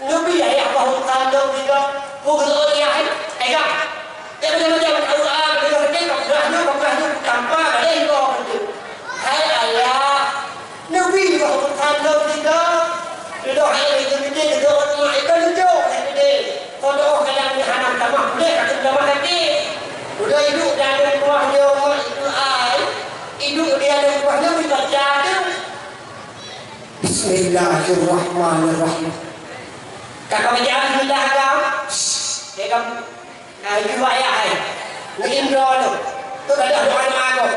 Neubi ayah bah urusan lôn tiga. Ku geuteuôt ayah, eh, ayah. Jangan macam-macam, Al-Quran, kita sakét, kau peugah nyoe, kau peugah nyoe, tanpa ada yang kau kata. Hai ayah, Nabi bah urusan lôn tiga. Dudoe hai lagèe geude, dudoe mak ikan hijau hai geude. Sodoh kadang ni hana tamah, boleh kata tamah hati. Udah idup di aneuk buah nyoe mak itu ai. Idup di aneuk buah nyoe baca tu. Bismillahirrahmanirrahim. Kakak baca bismillah agam. Shh, ya kamu. Nah, itu ayah ai. Ni Imran tu. Tu dah doa mak aku.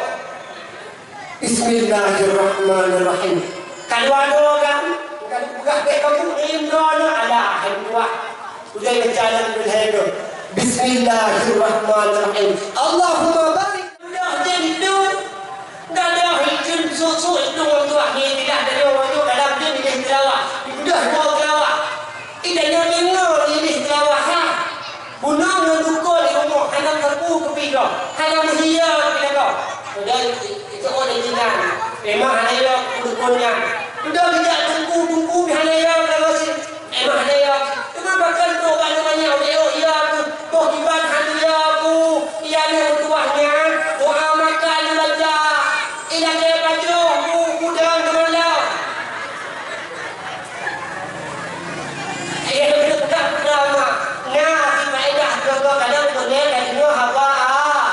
Bismillahirrahmanirrahim. Kalau ada orang, kalau buka bek kamu, Imran ada, hai buah. Udah berjalan berhego. Bismillahirrahmanirrahim. Allahumma barik. Udah jadi tu. Dah ada hijun susu itu orang tua ni, tidak ada orang tu dalam dia ni tilawah. Udah mau tilawah. Idanya dengar ini tilawah, ha. Bunoe ngon dukon di rumoh, hana teupeu keupi gob, hana meuhia keupi gob. Padahai itu orang jinan. Memang hana yo dukon nyan. Sudah bijak tungku-tungku hana yo lawasi. Memang hana yo. Cuma bahkan tu bak nanya, "Oh, iya tu. Boh kiban hana yo tu. Iya ni tuah nyan. Doa makan baca. Ila ke pacu, bu kudang kemala." Iya, betul, betul, betul, Mak. Nah, si faedah keu kadang tu nyan, lagèe nyoe haba, ah.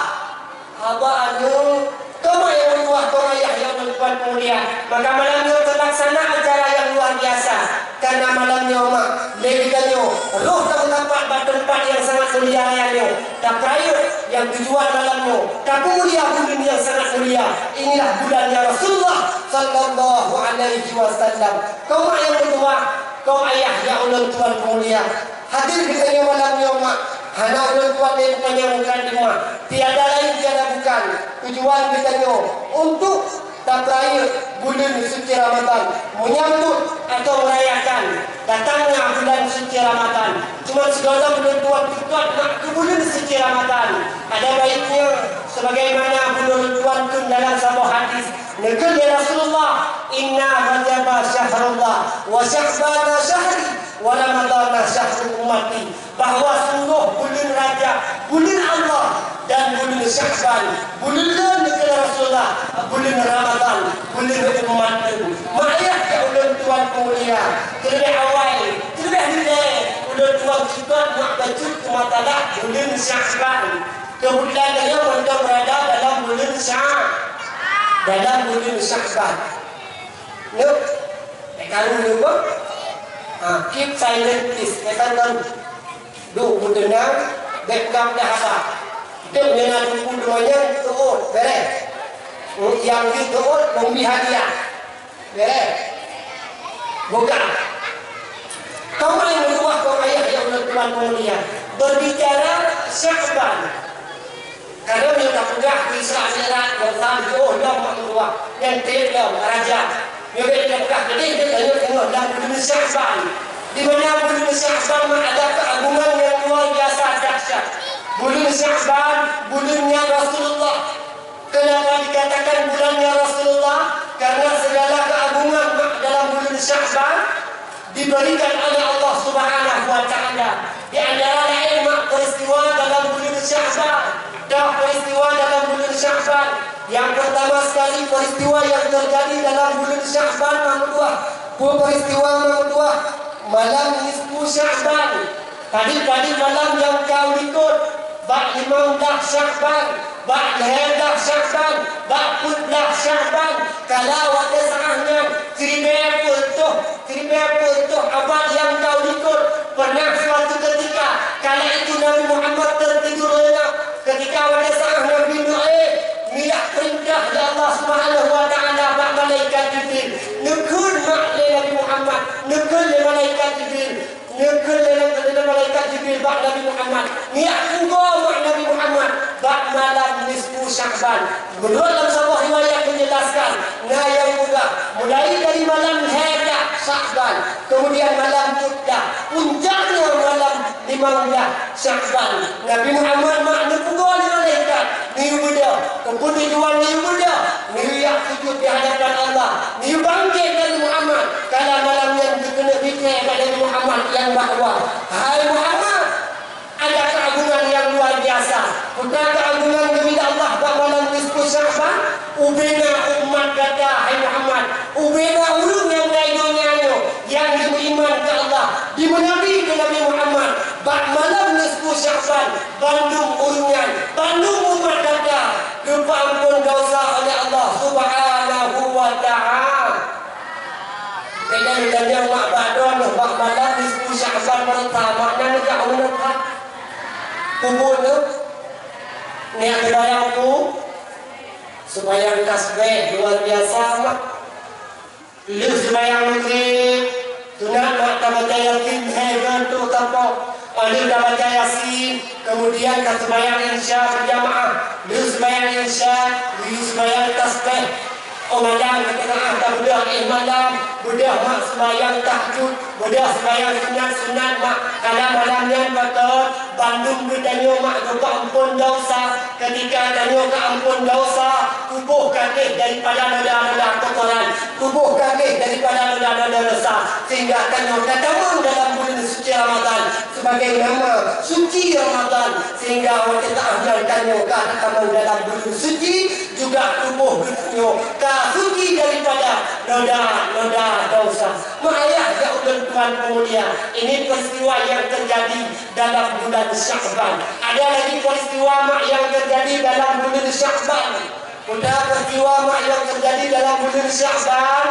Haba anu, kamoe nyang meutuah, kamoe ayah nyang meutuah peumulia. Maka malam nyoe teulaksana acara nyang luar biasa. Karena malam nyoe, Mak, lé geutanyoe, roh tamusapat bak teumpat nyang sangat mulia raya nyoe. Tapeurayeuk nyang tujuan malam nyoe, tapeumulia buleuen nyang sangat mulia. Inilah bulannya Rasulullah sallallahu alaihi wasallam. Kaum nyang meutuah, kaum ayah nyang ulôn tuan peumulia. Hadir geutanyoe malam nyoe, Mak, hana ulôn tuan lé peupanyang mukadimah. Tiada lain, tiada bukan, tujuan geutanyoe untuk tapeurayeuk buleuen suci Ramadan, menyambut atau merayakan datangnya bulan suci Ramadan. Cuma sigohlom ulôn tuan teutot mak keu buleuen suci Ramadan. Ada baiknya sebagaimana bunoe ulôn tuan kheun dalam saboh hadis, neukheun lé Rasulullah, "Inna Rajaba syahrullah, wa Sya'bana syahri, wa Ramadana syahru ummati." Bahwa sungguh buleuen Rajab, buleuen Allah, dan buleuen Sya'ban, buleuen lôn, kheun Rasulullah, buleuen Ramadan, buleuen umat lôn. Mak ayah nyang ulôn tuan peumulia, keuleubeh awai, keuleubeh dilèe, ulôn tuan teutot mak bacut keu matalah buleuen Sya'ban. Keubeutulan tanyoe mantong beurada dalam buleuen Sya-, dalam buleuen Sya'ban. Nyoe, eh, karu nyoe, ha, keep silent, please. Eh, kan, kan. Duek meuteunang, bèk peugah-peugah haba. Deuek nyan na teungku teuma nyan teuôt, bèrèh. Nyang jih teuôt, lôn bri hadiah. Bèrèh. Buka. Kamoe nyang meutuah, kamoe ayah nyang ulôn tuan peumulia. Berbicara Sya'ban. Kadang nyang tapeugah di Isra Mi'raj, nyang tam jiôh lom mak meutuah, nyang trép lom Rajab. Nyoe bèk tapeugah keudéh, bèk tanyoe teungoh lam buleuen Sya'ban. Di mana buleuen Sya'ban mak ada keagungan nyang luar biasa dahsyat. Buleuen Sya'ban, buleuen nyang Rasulullah. Kenapa dikatakan bulannya Rasulullah? Karena segala keagungan mak dalam buleuen Sya'ban diberikan oleh Allah Subhanahu wa Ta'ala. Di antara lain mak peristiwa dalam buleuen Sya'ban. Dah peristiwa dalam buleuen Sya'ban. Yang pertama sekali peristiwa yang terjadi dalam buleuen Sya'ban mak dua. Peristiwa mak dua. Malam nisfu Sya'ban. Padub-padub malam nyang ka u likot, bak limong blaih Sya'ban, bak lhèe blaih Sya'ban, bak peuet blaih Sya'ban, kala watèe saat nyan, siribèe peuet toh, siribèe peuet toh abad nyang ka u likot, pernah suatu ketika, kala itu Nabi Muhammad tertidur lelap. Ketika watèe saat Nabi Nuh, eh, meuiak peurintah lé Allah Subhanahu wa Ta'ala bak malaikat Jibril. Neukheun mak lé Nabi Muhammad, neukheun lé malaikat Jibril. Neukheun lé, lé malaikat Jibril bak Nabi Muhammad, "Neujak pugoe mak Nabi Muhammad bak malam nisfu Sya'ban." Meunurot lam saboh riwayat menjelaskan, na nyang peugah, mulai dari malam lhèe blaih Sya'ban, kemudian malam peuet blaih, puncaknya malam limong blaih Sya'ban. Nabi Muhammad mak neupugoe lé malaikat, neuyue beudôh, keupeue tujuan neuyue beudôh, neuyue jak sujud di hadapan Allah, neuyue bangkét Nabi Muhammad. Kala malam nyan geukeuneuk bithèe bak Nabi Muhammad nyang bahwa, "Hai Muhammad, ada keagungan nyang luar biasa." Peue keagungan geubri Allah bak malam nisfu Sya'ban? Ubena umat gata, hai Muhammad, ubena ureueng nyang na i donya nyoe nyang geumeuiman keu Allah, geumeunabi keu Nabi Muhammad, bak malam nisfu Sya'ban, bandum ureueng nyan, bandum umat gata geupeuamphon desya oleh Allah Subhanahu wa Ta'ala. Keunan geutanyoe mak bak droeneuh bak malam nisfu Sya'ban meureuta, makna neujak u neukha. Kubu neuh, neujak seumayang tu, seumayang tasbih luar biasa mak. Lheueh seumayang Maghrib, sunat mak tabaca Yasin lhèe gon trôk sapoh. Óh lheueh tabaca Yasin, kemudian taseumayang Isya berjamaah. Lheueh seumayang Isya, geuyue seumayang tasbih. Óh malam, keutengah tabeudôh éh malam, beudôh mak seumayang tahajud, beudôh seumayang sunat-sunat mak. Kala malam nyan pakat, bandum geutanyoe mak geupeuamphon desya. Ketika tanyoe ka amphon desya, tuboh ka gleh daripada noda-noda kotoran, tuboh ka gleh daripada noda-noda desya, sehingga tanyoe ka tamong dalam buleuen suci Ramadan. Sebagai nama suci Ramadan, sehingga watèe saat nyan tanyoe ka tamong dalam buleuen suci, juga tuboh geutanyoe ka suci daripada noda-noda desya. Meuayah ya ulôn tuan peumulia, ini peristiwa yang terjadi dalam bulan Sya'ban. Ada lagi peristiwa mak yang terjadi dalam bulan Sya'ban. Ada peristiwa mak yang terjadi dalam bulan Sya'ban.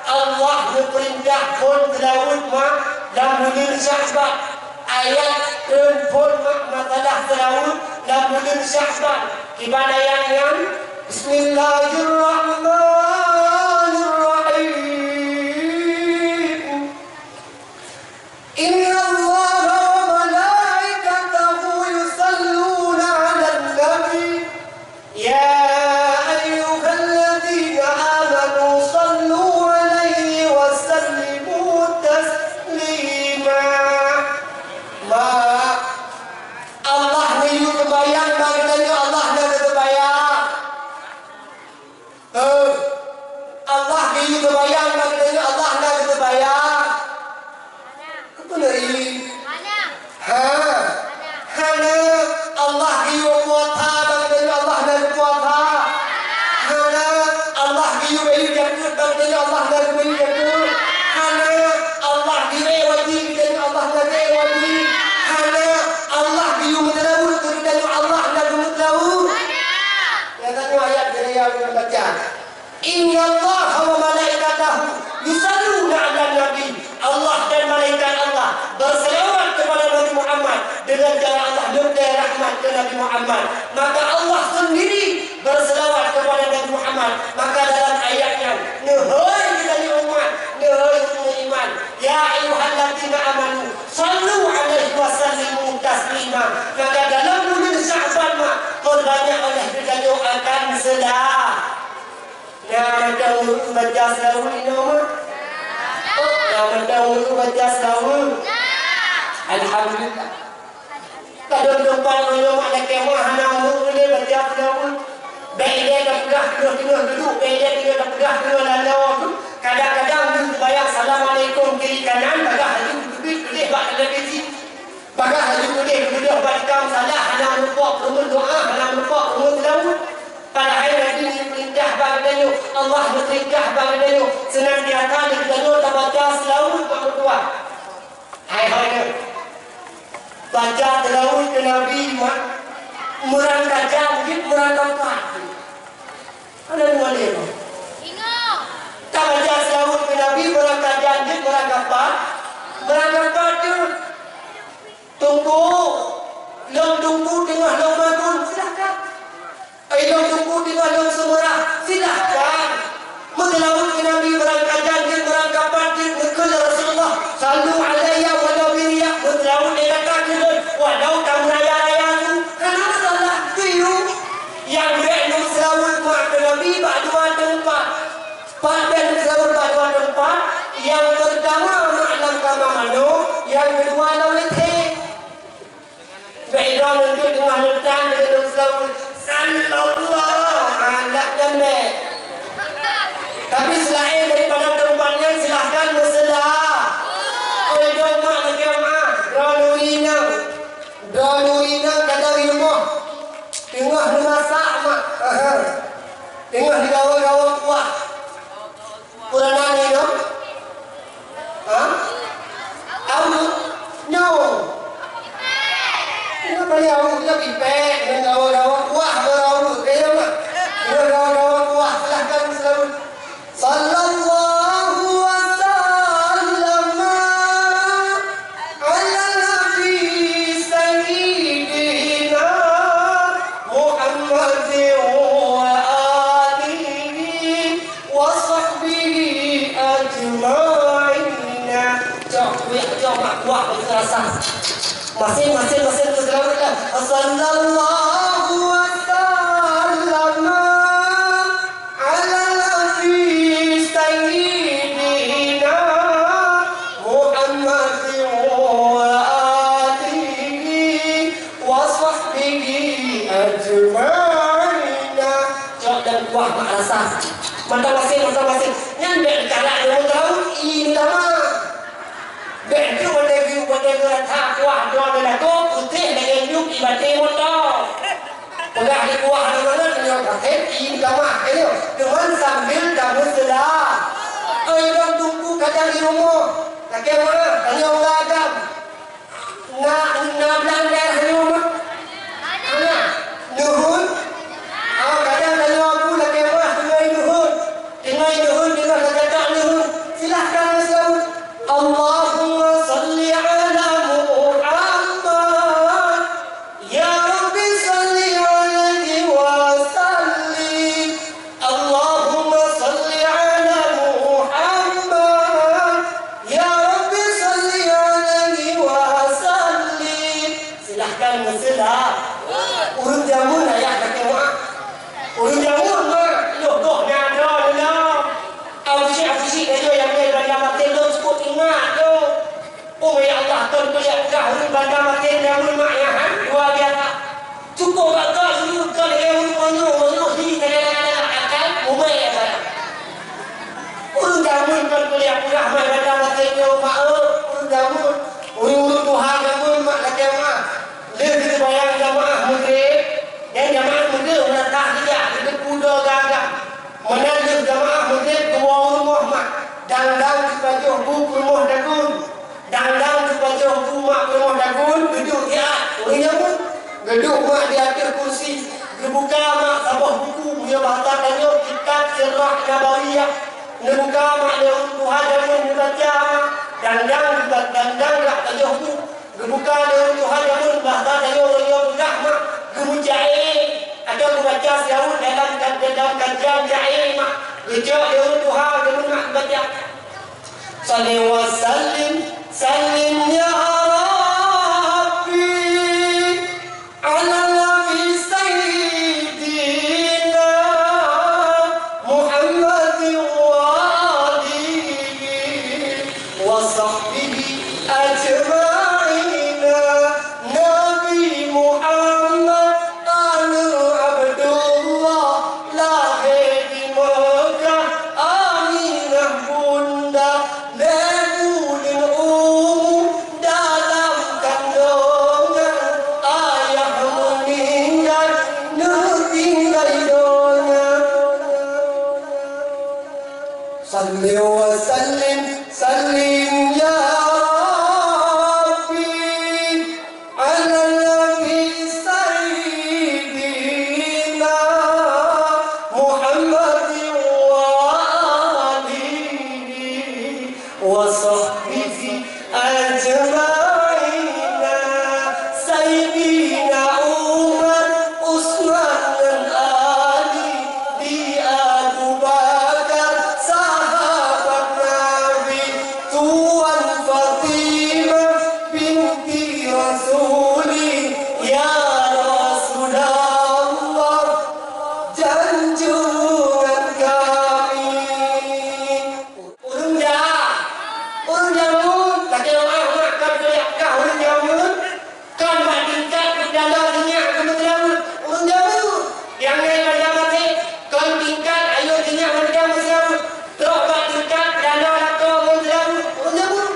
Allah geupeurintah phon seulaweuet mak dalam bulan Sya'ban. Ayat treun phon mak masalah seulaweuet dalam bulan Sya'ban. Kiban ayat nyan, Bismillahirrahmanirrahim. Innallaha wa malaikatahu yusalluna 'alan nabi. Ya ayyuhalladzina amanu sallu 'alaihi wa sallimu taslima. Ma Allah neuyue seumayang bak geutanyoe, Allah na geuseumayang. Eh, Allah geuyue seumayang bak geutanyoe, Allah na geuseumayang. Keupeue neuh? Ha? Hana. Allah geuyue puasa bak geutanyoe, Allah na geupuasa. Hana. Allah geuyue bayeue zakeuet bak geutanyoe, Allah na geubayeue zakeuet. Hana. Allah geuyue wajib bak geutanyoe, Allah na geuwajib. Hana. Allah geuyue meuseulaweuet bak geutanyoe, Allah na geumeuseulaweuet. Nyang tanyoe ayat geuraya ulôn baca. Innallaha wa malaikatahu yusalluna 'alan nabi. Allah dan malaikat Allah berselawat kepada Nabi Muhammad. Dengan cara Allah neuteupeue rahmat keu Nabi Muhammad. Maka Allah sendiri berselawat kepada Nabi Muhammad. Maka dalam ayat nyan, neuhôi geutanyoe umat, neuhôi ureueng iman. Ya ayyuhalladzina amanu, sallu 'alaihi wa sallimu taslima. Maka dalam buleuen Sya'ban mak, peurbanyak oleh geutanyoe akan seula-. Nah, maka ureueng baca seulaweuet inoe mak. Oh, Mantong ureuëng baca seulaweuet. Alhamdulillah. Kadang teumpat meunyoe mak lakée meuah hana ureuëng ulée baca seulaweuet. Bèk ilée tapeugah teungoh-teungoh dudoe, bèk ilée teungoh tapeugah teungoh laloe. Kadang-kadang ureuëng seumayang assalamualaikum kiri kanan, bagah laju teubiet tuléh bak televisi. Bagah laju tuléh keumudian bak ikam salah, hana meurumpok peureumeun doa, hana meurumpok peureumeun seulaweuet. Padahai Nabi neupeurintah bak geutanyoe, Allah neupeurintah bak geutanyoe, seunantiasa lé geutanyoe tabaca seulaweuet bak meutuah. Hai, hai, hai. Baca seulaweuet keu Nabi, mak. Meurangkajan jeuet meurangkapat. Ada dua lé, mak. Tabaca seulaweuet keu Nabi, meurangkajan jeuet meurangkapat. Meurangkapat jeuet. Teungku, lôn teungku teungoh lôn magun, silahkan. Ai lôn teungku teungoh lôn seumeurah, silahkan. Meuseulaweuet keu Nabi meurangkajan jeuet meurangkapat jeuet, neukeue lé Rasulullah, "Sallu alayya walau biriya." Meuseulaweuet lé gata keu lôn, walau tameuraya-raya su, hana masalah, keu yue. Nyang bèk neuseulaweuet mak keu Nabi bak dua teumpat. Pat bèk neuseulaweuet bak dua teumpat, nyang peurtama mak lam kama manok, nyang keudua lam W C. Bèk droeneuh teungoh neutang deungon seulaweuet, "Sallallahu ala Muhammad." Tapi seulaén daripada teumpat nyan, silahkan meuseula. Oi, droeneuh mak, lakée meuah, droeneuh inong. Droeneuh inong kadang di rumoh. Teungoh neumasak, mak. Aha. Teungoh neugawa-gawa kuah. Peue nan nyoe? Ha? Aweuek? Nyoe. Nyoe bali aweuek, nyoe pipék, nyoe gawa-gawa kuah baru aweuek. Kaya mak. Nyoe gawa-gawa kuah, silahkan seulaweuet. Sallallahu wa sallama ala nabi sayyidina Muhammadin wa alihi wa sahbihi ajma'ina. Cok, kuyak, cok, mak kuah, beutôi rasa. Masing-masing, masing, beutôi rasa. Sallallahu wa sallama ala nabi sayyidina Muhammadin wa alihi wa sahbihi ajma'ina. Cok dan kuah mak rasa. Mata masing, mata masing. Nyan bèk cara nyamut tahu, ini lama. Bèk tu batèe geu, batèe geu rata kuah dua belas ko, putih lagèe nyuem ibaté moto. Peugah di kuah di mana, tanyoe kasét, ini lama. Ayo, teuma sambil kamu seula. Oi, dong tunggu kadang di rumoh. Lakèe meu'ah, tanyoe ureueng agam. Na, na blang daerah nyoe, mak? Hana. Nuhun. Awak kadang tanyoe aku lakèe meu'ah teungoh nuhun. Teungoh nuhun, teungoh lagèe tak nuhun. Silahkan seulaweuet. Allahumma salli ala Muhammad. Ya Rabbi salli alaihi wa sallim. Allahumma salli ala Muhammad. Ya Rabbi salli alaihi wa sallim. Silahkan meuseula. Ureueng jameun ayah lakèe meu'ah. Ureueng jameun mak, yoh goh na droe lom. Abusyik-abusyik laju nyang lé banda maté lôn seuôt ingat lôn. Oh ya Allah, kon keuliak peugah ureueng banda maté nyang lôn mak nyan, luar biasa. Cukup bak kah dulu kon lé ureueng meunyoe, meunyoe hi kadang-kadang akan ubé barang. Ureueng jameun kon keuliak peugah mak banda maté nyoe mak, ureueng jameun. Ureueng-ureueng tuha jameun mak lakèe meu'ah. Lheueh geuteubayang jamaah Maghrib, dan jamaah Maghrib meunatah rijak, geuteupeue droe gagah. Meunan lheueh jamaah Maghrib geuwoe u rumoh mak, dang-dang geupajoh bu peurumoh dagun. Dang-dang geupajoh bu mak peurumoh dagun, geuduek di at, ureueng jameun. Geuduek mak di ateueh kursi, geubuka mak saboh buku, meunyoe bahasa tanyoe kitab Sirah Nabawiyah. Neubuka mak lé ureueng tuha jameun neubaca mak, dang-dang geuba-, dang-dang geupajoh bu. Geubuka lé ureueng tuha jameun bahasa tanyoe nyoe peugah mak, geumeucaé, atawa geubaca seulaweuet dalam, dalam kajian caé mak. Geucok lé ureueng tuha jameun mak geubaca. Salli wa sallim, sallim ya Rabbi, ala nabi sayyidina Muhammadin wa alihi wa Ajmaina, Saidina Umar, Utsman ngon Ali, di Abu Bakar, sahabat Nabi, Tuan Fatimah binti Rasuli, ya Rasulullah, junjungan kami. Ureueng ja-, ureueng jameun, lakée meu'ah mak, kon keuneuk peugah ureueng jameun, kon bak tingkat geupeudalo sinyak geupeudalo ureueng jameun. Nyang ngai banda maté, kon tingkat ayo sinyak mantong geupeudalo. Trok bak tingkat peudalo lakoe geupeudalo ureueng jameun.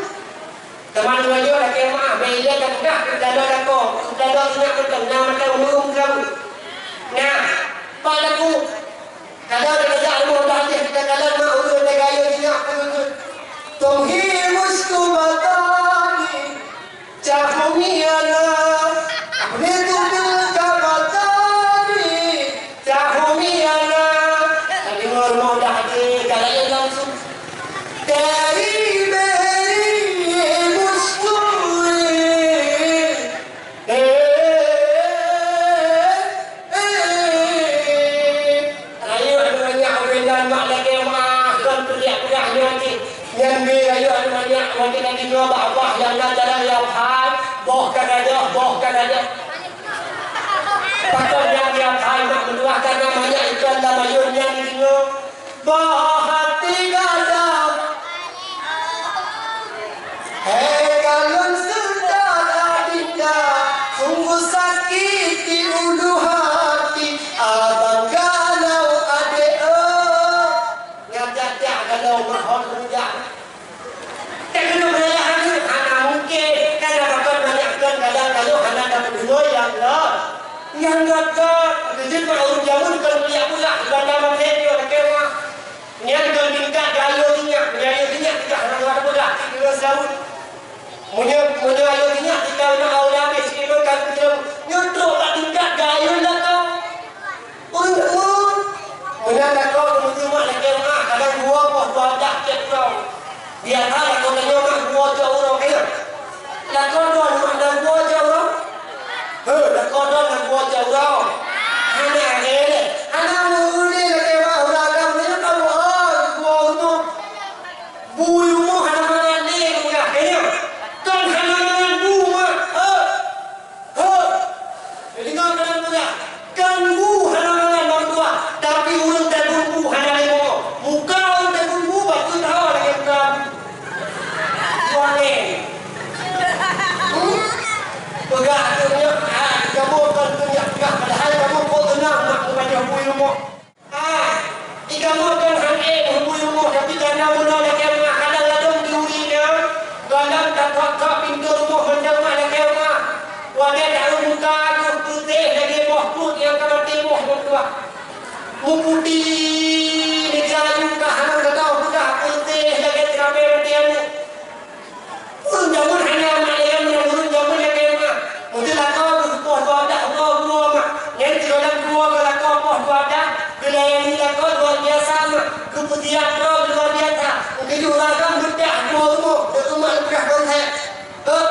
Teuma tuan nyoe lakée meu'ah, bèk ilée tapeugah geupeudalo lakoe, geupeudalo sinyak mantong, na mantong ureueng jameun. Nah, pak laku. Kadang kita jak rumoh dah deh, kita kalon mak ulun lagèe ayo sinyak pun. Tumhi mustu batani, cahumi ana, aku ni tu ka batani, cahumi ana. Tadi rumoh dah deh, kalau yang langsung dari beri mustu. Eh, eh, eh. Rayeuk aneuk manyak ubé nan mak lagèe mah, kon peuliak peugah nyoe cit. Nyan bè rayeuk aneuk manyak, watèe na deungoe bak abah nyang na jalan Yab Hai, boh ka gadôh, boh ka gadôh. Pakon nyang Yab Hai mak meutuah, karena manyak ikon lam ayôn nyan deungoe. Bah hati gadam. Hei kalon syedara dinda, sungguh sakit di ulu hati, abang galau adek, eh. Nyang jak-jak galau mahon rujak. Teungoh meurayah aneuk hana mungken, karena pakon manyak kon gadang kayu hana tapeudeungoe, ya Allah. Nyang gata, keujeuet bak ureueng jameun kon piyak pula, ibanda maté nyoe lakèe meu'ah. Nyan kon tingkat gaya sinyak, gaya sinyak tingkat hana gata peugah, cit deungon seulaweuet. Meunyoe, meunyoe ayo sinyak tingkat na aula habéh, cit deungon ka keujeuet, nyoe trok bak tingkat gaya lakoe. Ureueng meunan lakoe geumeutumak lagèe meu'ah, kadang dua boh dua dah tiep uroe. Biasa lakoe tanyoe mak dua tiep uroe kayèe. Lakoe droe mak na dua tiep uroe. He, lakoe droe na dua tiep uroe. Hana lé, hana meulé lagèe mak ureueng agam nyoe ka buet dua uroe. Bu rumoh hana mangat lé, peugah kayèe. Kon hana mangat bu mak. He. Ho! Deungoe keunan peugah, kon bu hana mangat bak meutuah, tapi ureueng tabeueng bu hana lé mongok. Muka ureueng tabeueng bu bacut hawa lagèe muka bu. Buang lé. Hmm? Peugah keu nyak, ah, kamoe kon keu nyak peugah, padahai kamoe kok seunang mak meupajoh bu i rumoh. Ah, di kamoe kon han ék meuhubui rumoh, tapi kana meunoe lakèe meu'ah, kadang ladôm di uri nyan, gohlom tatok-tok pintoe rumoh mantong mak lakèe meu'ah. Watèe taeu muka geuh peutéh lagèe boh peuet nyang ka maté boh meutuah. Meuputéh lagèe ayu ka hana gata peugah peutéh lagèe teurapée maté aneuk. Ureueng jameun hana mak lé nyan, ureueng jameun lagèe mak. Meunyoe lakoe geupoh dua dah uroe bunoe mak. Nyan sigohlom dua geuh lakoe poh dua dah, geulayani lakoe luar biasa mak. Geupeusiab droe luar biasa. Meukeujeuet ureueng agam geudah dua rumoh, deuh mak leupeugah konsep. Heuh,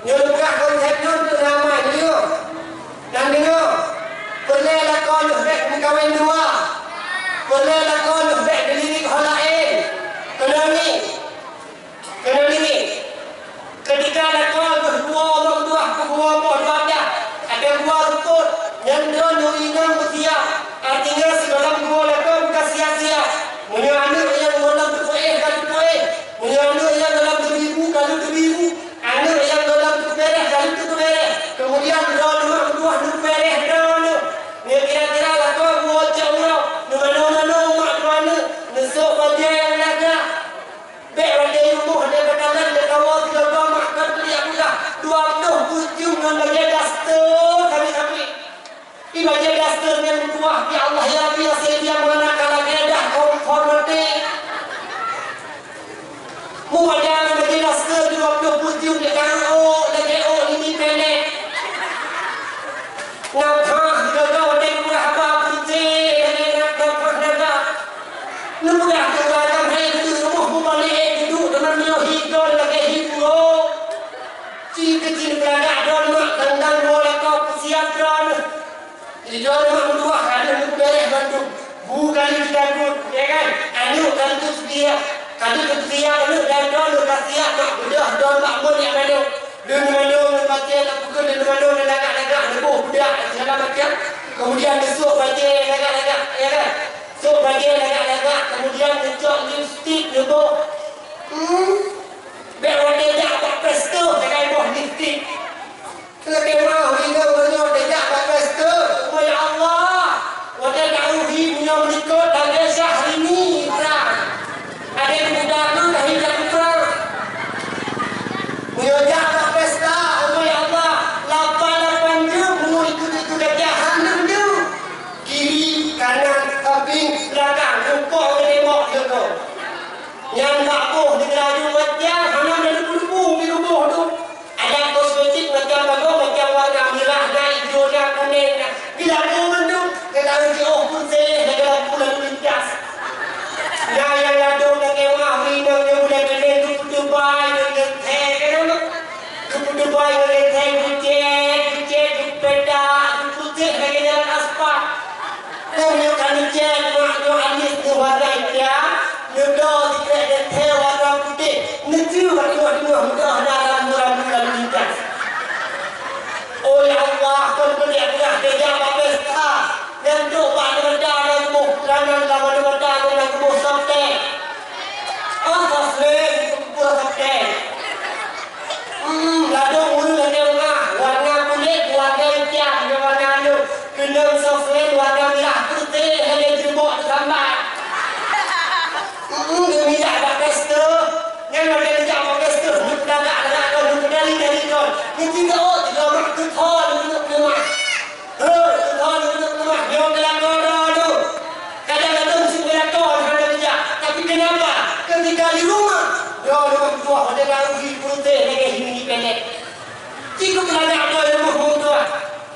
nyoe leupeugah konsep nyoe deuh ramai nyoe. Nan deungoe, peureulèe lakoe lheueh bèk meukawen dua. Peureulèe lakoe lheueh bèk geulirek ho laén. Keunong ngieng. Keuneuk ngieng, keutika lakoe geuh dua ureueng tuah keu dua boh dua dah, até dua seupôt, nyan droe nuri inong beusiap. Artinya, sigohlom dua lakoe buka siap-siap. Meunyoe aneuk nyang gohlom teupeuéh ka teupeuéh, meunyoe aneuk nyang gohlom teubibu ka lheueh teubibu, aneuk nyang gohlom teupeubeureh ka lheueh teupeubeureh. Keumudian, droe nyoe meutuah neupeubeureh droe nyoe. Nyoe kira-kira lakoe dua cok uroe, neumanoe-manoe umat droe nyoe, neusok bajèe nyang lagak. Bèk watèe i rumoh lé beukalon lé kawoe sigoe-goe mak kon peuliak pula, dua ploh peuet jeuem ngon bajèe daster sabe-sabe. Di bajèe daster nyan meutuah, ya Allah, ya Rabbi, ya Sayyidi, ya Maulana, ka lagèe dah konformate. Mubaca ngon bajèe daster dua ploh peuet jeuem lé ka ôk lagèe ôk limi pelek. Nafah sigoe-goe watèe peugah haba peunteng lagèe nafah naga. Neupeugah keu ureueng agam hai keuneuk rumoh mubalek, duek teuma meunyoe hi kon lagèe hi pulo. Neupeurandak droeneuh mak, dan-dan woe lakoe peusiab droeneuh. Di droeneuh mak meutuah ka deuh neupeubeureh bandum. Bu ka lheueh jitanggôt, ya kan? Aneuk ka lheueh teupeusiab, ka lheueh teupeusiab aneuk dan droeneuh ka siab mak beudôh droeneuh mak mon jak manok. Lheueh neumandong, neupacé, neupeukeuen, lheueh neumandong neulagak-lagak, neuboh budak, segala macam. Kemudian neusok bajée lagak-lagak, ya kan? Sok bajée lagak-lagak, kemudian neucok lipstik, neuboh. Hmm. Bék watée jak bak pesta, sagai boh lipstik. Lakée meu'ah inong meunyoe teuh jak bak pesta, ya Allah, watée tahu hi meunyoe meulikot lagée Syahrini trang. Ada yang muda tu dah hijab trang. Meunyoe jak bak pesta, ya Allah, lapan-lapan jeuem meunyoe ikut-ikut gajah hana jeuem. Kiri, kanan, samping, belakang, muka ngon tembok jeuet. Nyan bak boh di geulaju macam hana ada debu-debu di ruboh tu. Ada kosmetik macam bagoe, macam warna mirah na, ijo na, kuning na. Bila boh mandum, ka tahu jiôh putih lagée lampu lalu lintas. Nyang ladôm lagée mah inong nyang bulan keudeh tu peutebai ngon leuthée keunoe. Geupeutebai ngon leuthée geucét, geucét, geupeudak, geupeutéh lagée jalan aspal. Nyoe ka neucét mak nyoe aneuk nyoe warna itam, neubloe sikrek leuthée warna putéh, neucue bak teungoh-teungoh meudoh na rambu-rambu lalu lintas. Oh ya Allah, kon keuliak peugah teuga bak pesta, nyang trok bak neumata na geuboh peranan, lam neumata na geuboh softtek. Oh, softtek, geuboh softtek. Hmm, ladôm ureueng lagée mah, warna kulét, warna itam, ngon warna anu. Keunong softtek, warna mirah putéh, lagée jeubok teusambat. Hmm, geumilak bak pesta. Nyan watée geujak bak pesta, neupeulagak-lagak kon, neupeudali-dali kon. Nyan tiga, oh, tiga mak teuthon, nyan tiga mak. Hei, Tuhan, untuk rumah, nyoe geulakoe droe tu. Kadang-kadang si geulakoe hana bijak, tapi kenapa? Ketika di rumah, droe tu meutuah, watée ka rugi peurutéh lagée hini pendek. Cikuk lagak droe rumoh meutuah.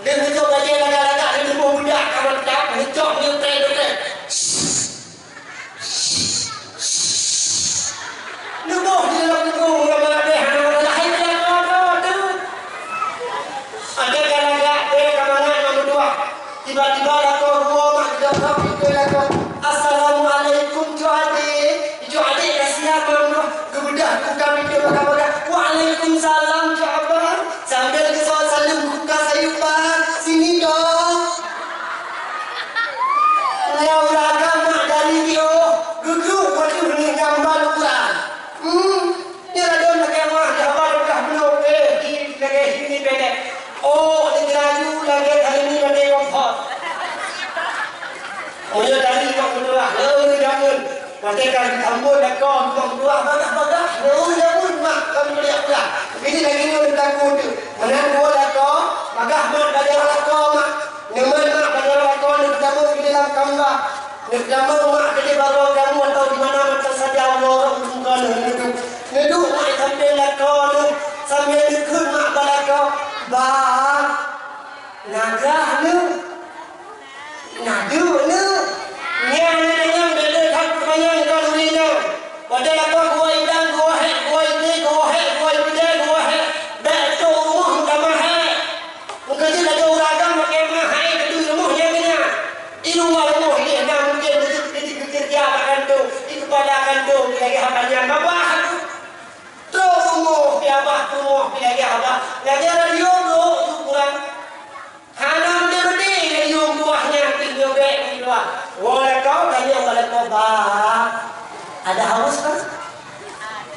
Lheueh meutuah bajée lagak-lagak, lheueh rumoh budak ka mantap, meucok nyoe trek-trek. Neuboh di dalam lubong, ulama deh, hana masalah, hai, bilang apa tu? Ada galak-galak, eh, ka mangat mak meutuah. Tiba-tiba lakoe geuwoe mak geudong pintoe lakoe. "Assalamualaikum, Cut Adek." Cut Adek ka siap mak meutuah. Geubeudôh buka pintoe bagah-bagah. "Waalaikumsalam, Cut Abang." Sambil geusoe saleuem buka sayeup ban. "Sini, Dok." Nyoe ureueng agam mak dari jiôh, geukruek watèe nyoe nyang ban ukuran. Hmm, nyoe ladôm lagèe mah, di haba teuka bloe, eh, di lagèe hini pendek. Oh, di geulayu lagèe hini lagèe kompor. Oh, nyoe dari mak meutuah, lôn jameun. Watèe ka jisambot lakoe mak meutuah, bagah-bagah, lôn jameun mak, kon kuliah-kuliah. Ini lagèe nyoe takot tu. Meunan buet lakoe, bagah mak bajèe lakoe mak. Nyoman mak bajèe lakoe neutamong di dalam kamba. Neutamong mak di baro kamoe atau di mana mantong saja Allah ureueng droeneuh neuduek. Neuduek mak di sampéng lakoe neuh sambil neukheun mak bak lakoe, "Bah, na gah neuh, na duek neuh." Nyan neudeungoe that teumanyong khanuri nyoe. Watèe lakoe geuwoe idang, geuwoe hék, geuwoe ideh, geuwoe hék, geuwoe ideh, geuwoe hék. Bèk trôk rumoh meutamah hék. Meukeujeuet laju ureueng agam makè meuhai keudeh rumoh nyang keunyang. I luwa rumoh jih na mungken beujeuet keu jikeureuja bak kantô, i keupada kantô lagèe haba nyan babah. Trôk rumoh pih babah, rumoh pih lagèe haba. Lagèe radio brôk tu kurang. Hana meudeh-meudeh radio buah nyan pih nyoe bèk di luwa. Woe lakoe, tanyong bak lakoe, "Bah, ada haus, Bah?"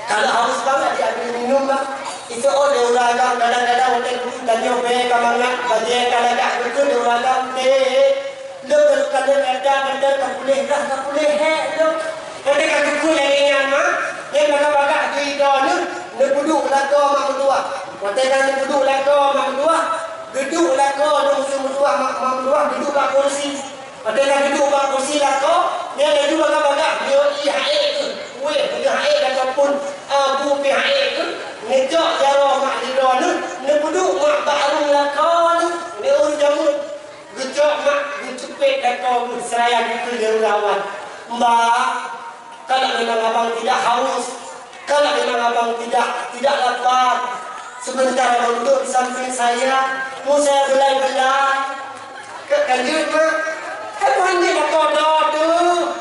Kalau haus bangat, diambil minum, bah. Itu oh, di ureueng agam kadang-kadang watèe guru tanyong bèe ka mangat, bajèe ka lagak beutôi di ureueng agam, bèe. Lôn ka lôn ada, ada ka puléh dah, ka puléh hék lôn. Watèe ka geupeue lagèe nyan, ma, nyan bagah-bagah geuido neuh, neupeuduek lakoe mak meutuah. Watèe ka neupeuduek lakoe mak meutuah, geuduek lakoe neuh meutuah, mak, mak meutuah geuduek bak kursi. Watèe ka geuduek bak kursi lakoe, nyan laju bagah-bagah, nyoe ié haék keuh, wéh, nyoe haék lakoe phon, abu pih haék keuh, neucok jaroe mak di droeneuh, neupeuduek mak bak areueng lakoe neuh, nyoe ureueng jameun. Geucok mak, geuceupet lakoe keuh, seuraya geukheun lé ureueng awai. Mbak, kalau memang abang tidak haus, kalau memang abang tidak, tidak lapar, sebentar abang duduk di Saya, mu saya beulai-beulai. Ka, ka jeuet, Mak. Hai, bukan jeuet lakoe droe teuh.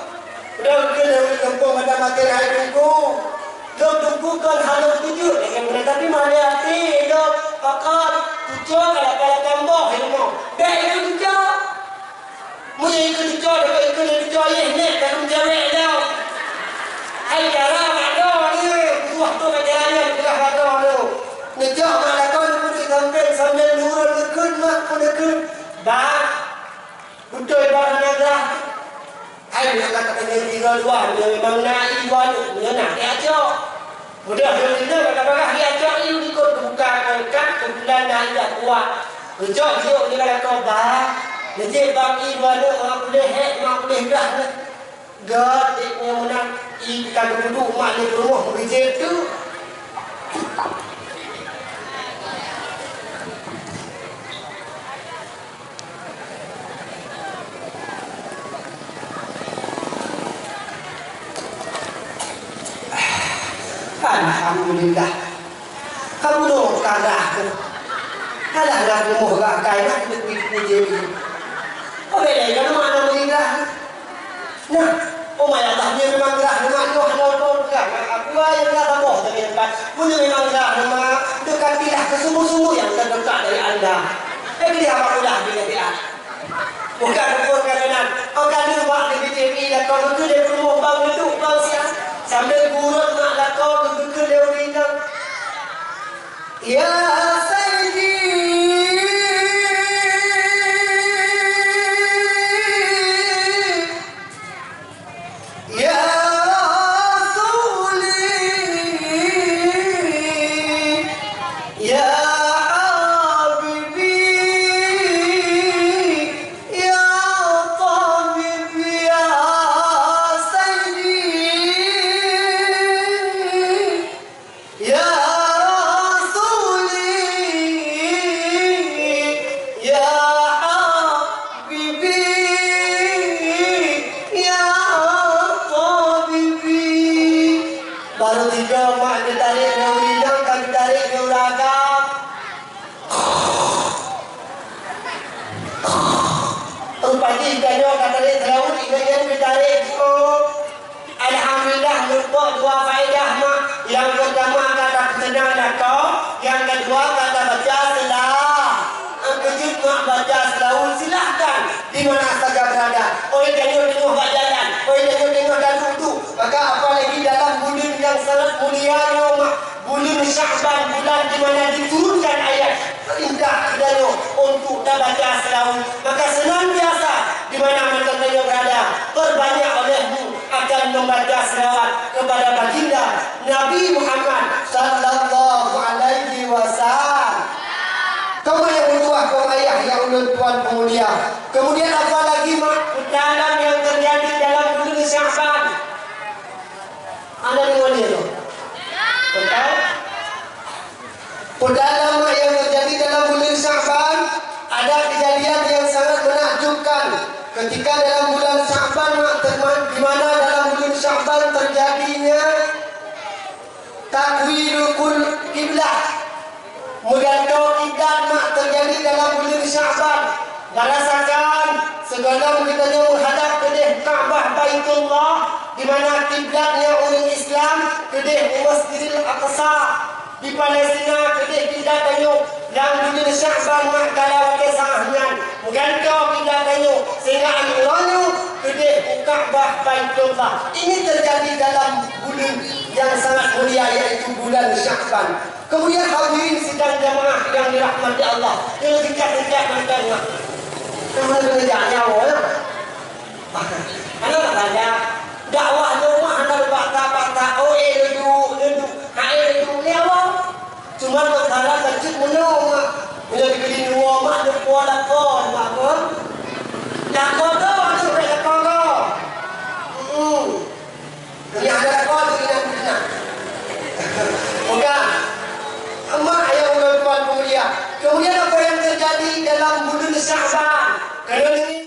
Droe keuneuk leumpung mata maté hai Teungku. Lôn Teungku kon hana tujuan, tapi mané até lôn pakon tujuan ka lapan-lapan boh ilmu. Bèk ikut tujuan. Meunyoe ikeu tucoe, ikeu tucoe yeh nèk ka lôn jaweueb lom. Hai cara mak droeneuh, buah tu ka jalan nyan peugah mak droeneuh. Neujok mak lakoe neupeuduek sampéng sambil nurot neukheun mak pun neukheun. Bah, beutôi bah hana grah. Hai nyan ka teukeunyoe tiga dua, nyoe memang na i dua tu, nyoe na teuacok. Mudah lom inong ka bagah di acok ié likot teubuka angkat keubulan na indak kuat. Geucok jiyok di lalakau bah, neujép bang ié dua neuk mak puléh hék mak puléh gah nyan. Gét dék nyoe meunan ié ka geuduek mak lé peurumoh meugeujép tu. Alhamdulillah. Kamoe nyoe karah. Alah, na rumoh gak kai, na duek di puji. Oh, beda kan mak na meuninggai. Nah, oh, maya Allah, nyoe memang gerah, memang nyoe hana lôn gerah. Aku ai yang gerah saboh tadi tempat. Mun nyoe memang gerah, memang dekatilah ke sumur-sumur yang terdekat dari anda. Eh, jadi apa udah dia dia? Bukan ukur kalian. Oh, kali mak di B T V dan kau betul dia berumur bang itu, bang siang. Sambil gurut mak lakau betul dia urindang. Ya Sayyidi, ya Rasuli, ya Habibi, ya Tabibi, ya Sayyidi. Ya Rasuli, ya Habibi, ya Tabibi. Baru tiga mak geutarek nyoe urindang ka geutarek nyoe uragam. Pagi tanyoe ka tarek seulaweuet, ingat nyan geutarek jih. Alhamdulillah, meureumpok dua faedah mak. Nyang peurtama ka tapeuseunang lakoe, nyang keudua ka tabaca seula-, nyang keujeuet mak baca seulaweuet, silahkan di mana saja berada. Oi tanyoe teungoh bak jalan, oi tanyoe teungoh taduek-duek, maka apalagi dalam buleuen nyang sangat mulia nyoe mak. Buleuen Sya'ban, bulan di mana diturunkan ayat perintah geutanyoe untuk tabaca seulaweuet. Maka senantiasa di mana mata tanyoe berada, perbanyak olehmu akan membaca selawat kepada baginda Nabi Muhammad sallallahu alaihi wasallam. Kamu yang bertuah, kaum ayah yang ulôn tuan peumulia. Kemudian apa lagi, mak? Dalam yang terjadi dalam buleuen Sya'ban. Anda deungoe lé nyoe. Beutôi? Peue lama yang terjadi dalam bulan Sya'ban, ada kejadian yang sangat menakjubkan. Ketika dalam bulan Sya'ban, mak teman, di mana dalam bulan Sya'ban terjadinya takwilul kiblah. Meugantoe kiblat mak teujadi dalam buleuen Sya'ban. Barasakan, sigohlom geutanyoe meuhadab keudeh Ka'bah Baitullah, di mana kiblatnya ureuëng Islam keudeh u Masjidil Aqsa. Di Palestina keudeh kiblat tanyoe lam buleuen Sya'ban mak kala watée saát nyan. Meugantoe kiblat tanyoe, sehingga aneuk uroe nyoe keudeh u Ka'bah Baitullah. Ini terjadi dalam buleuen yang sangat mulia, yaitu bulan Sya'ban. Kemudian hadirin sidang jamaah yang dirahmati Allah, yang singkat-singkat mantong lah. Kamu kena jak nyawa, ya. Anak tanya, dakwah tu mah hana bata-bata, oh, eh, duduk, duduk, hai, duduk, nyawa. Cuma nak salah kecil menung, mak. Bila dibeli dua, mak, dia kuat lakon, mak, pun. Lakon tu, mak, tu, lakon tu. Hmm. Kami ada kau tu ingat benar. Bukan. Emak ayah ulun tuan pemulia. Kemudian apa yang terjadi dalam bulan Sya'ban? Kerana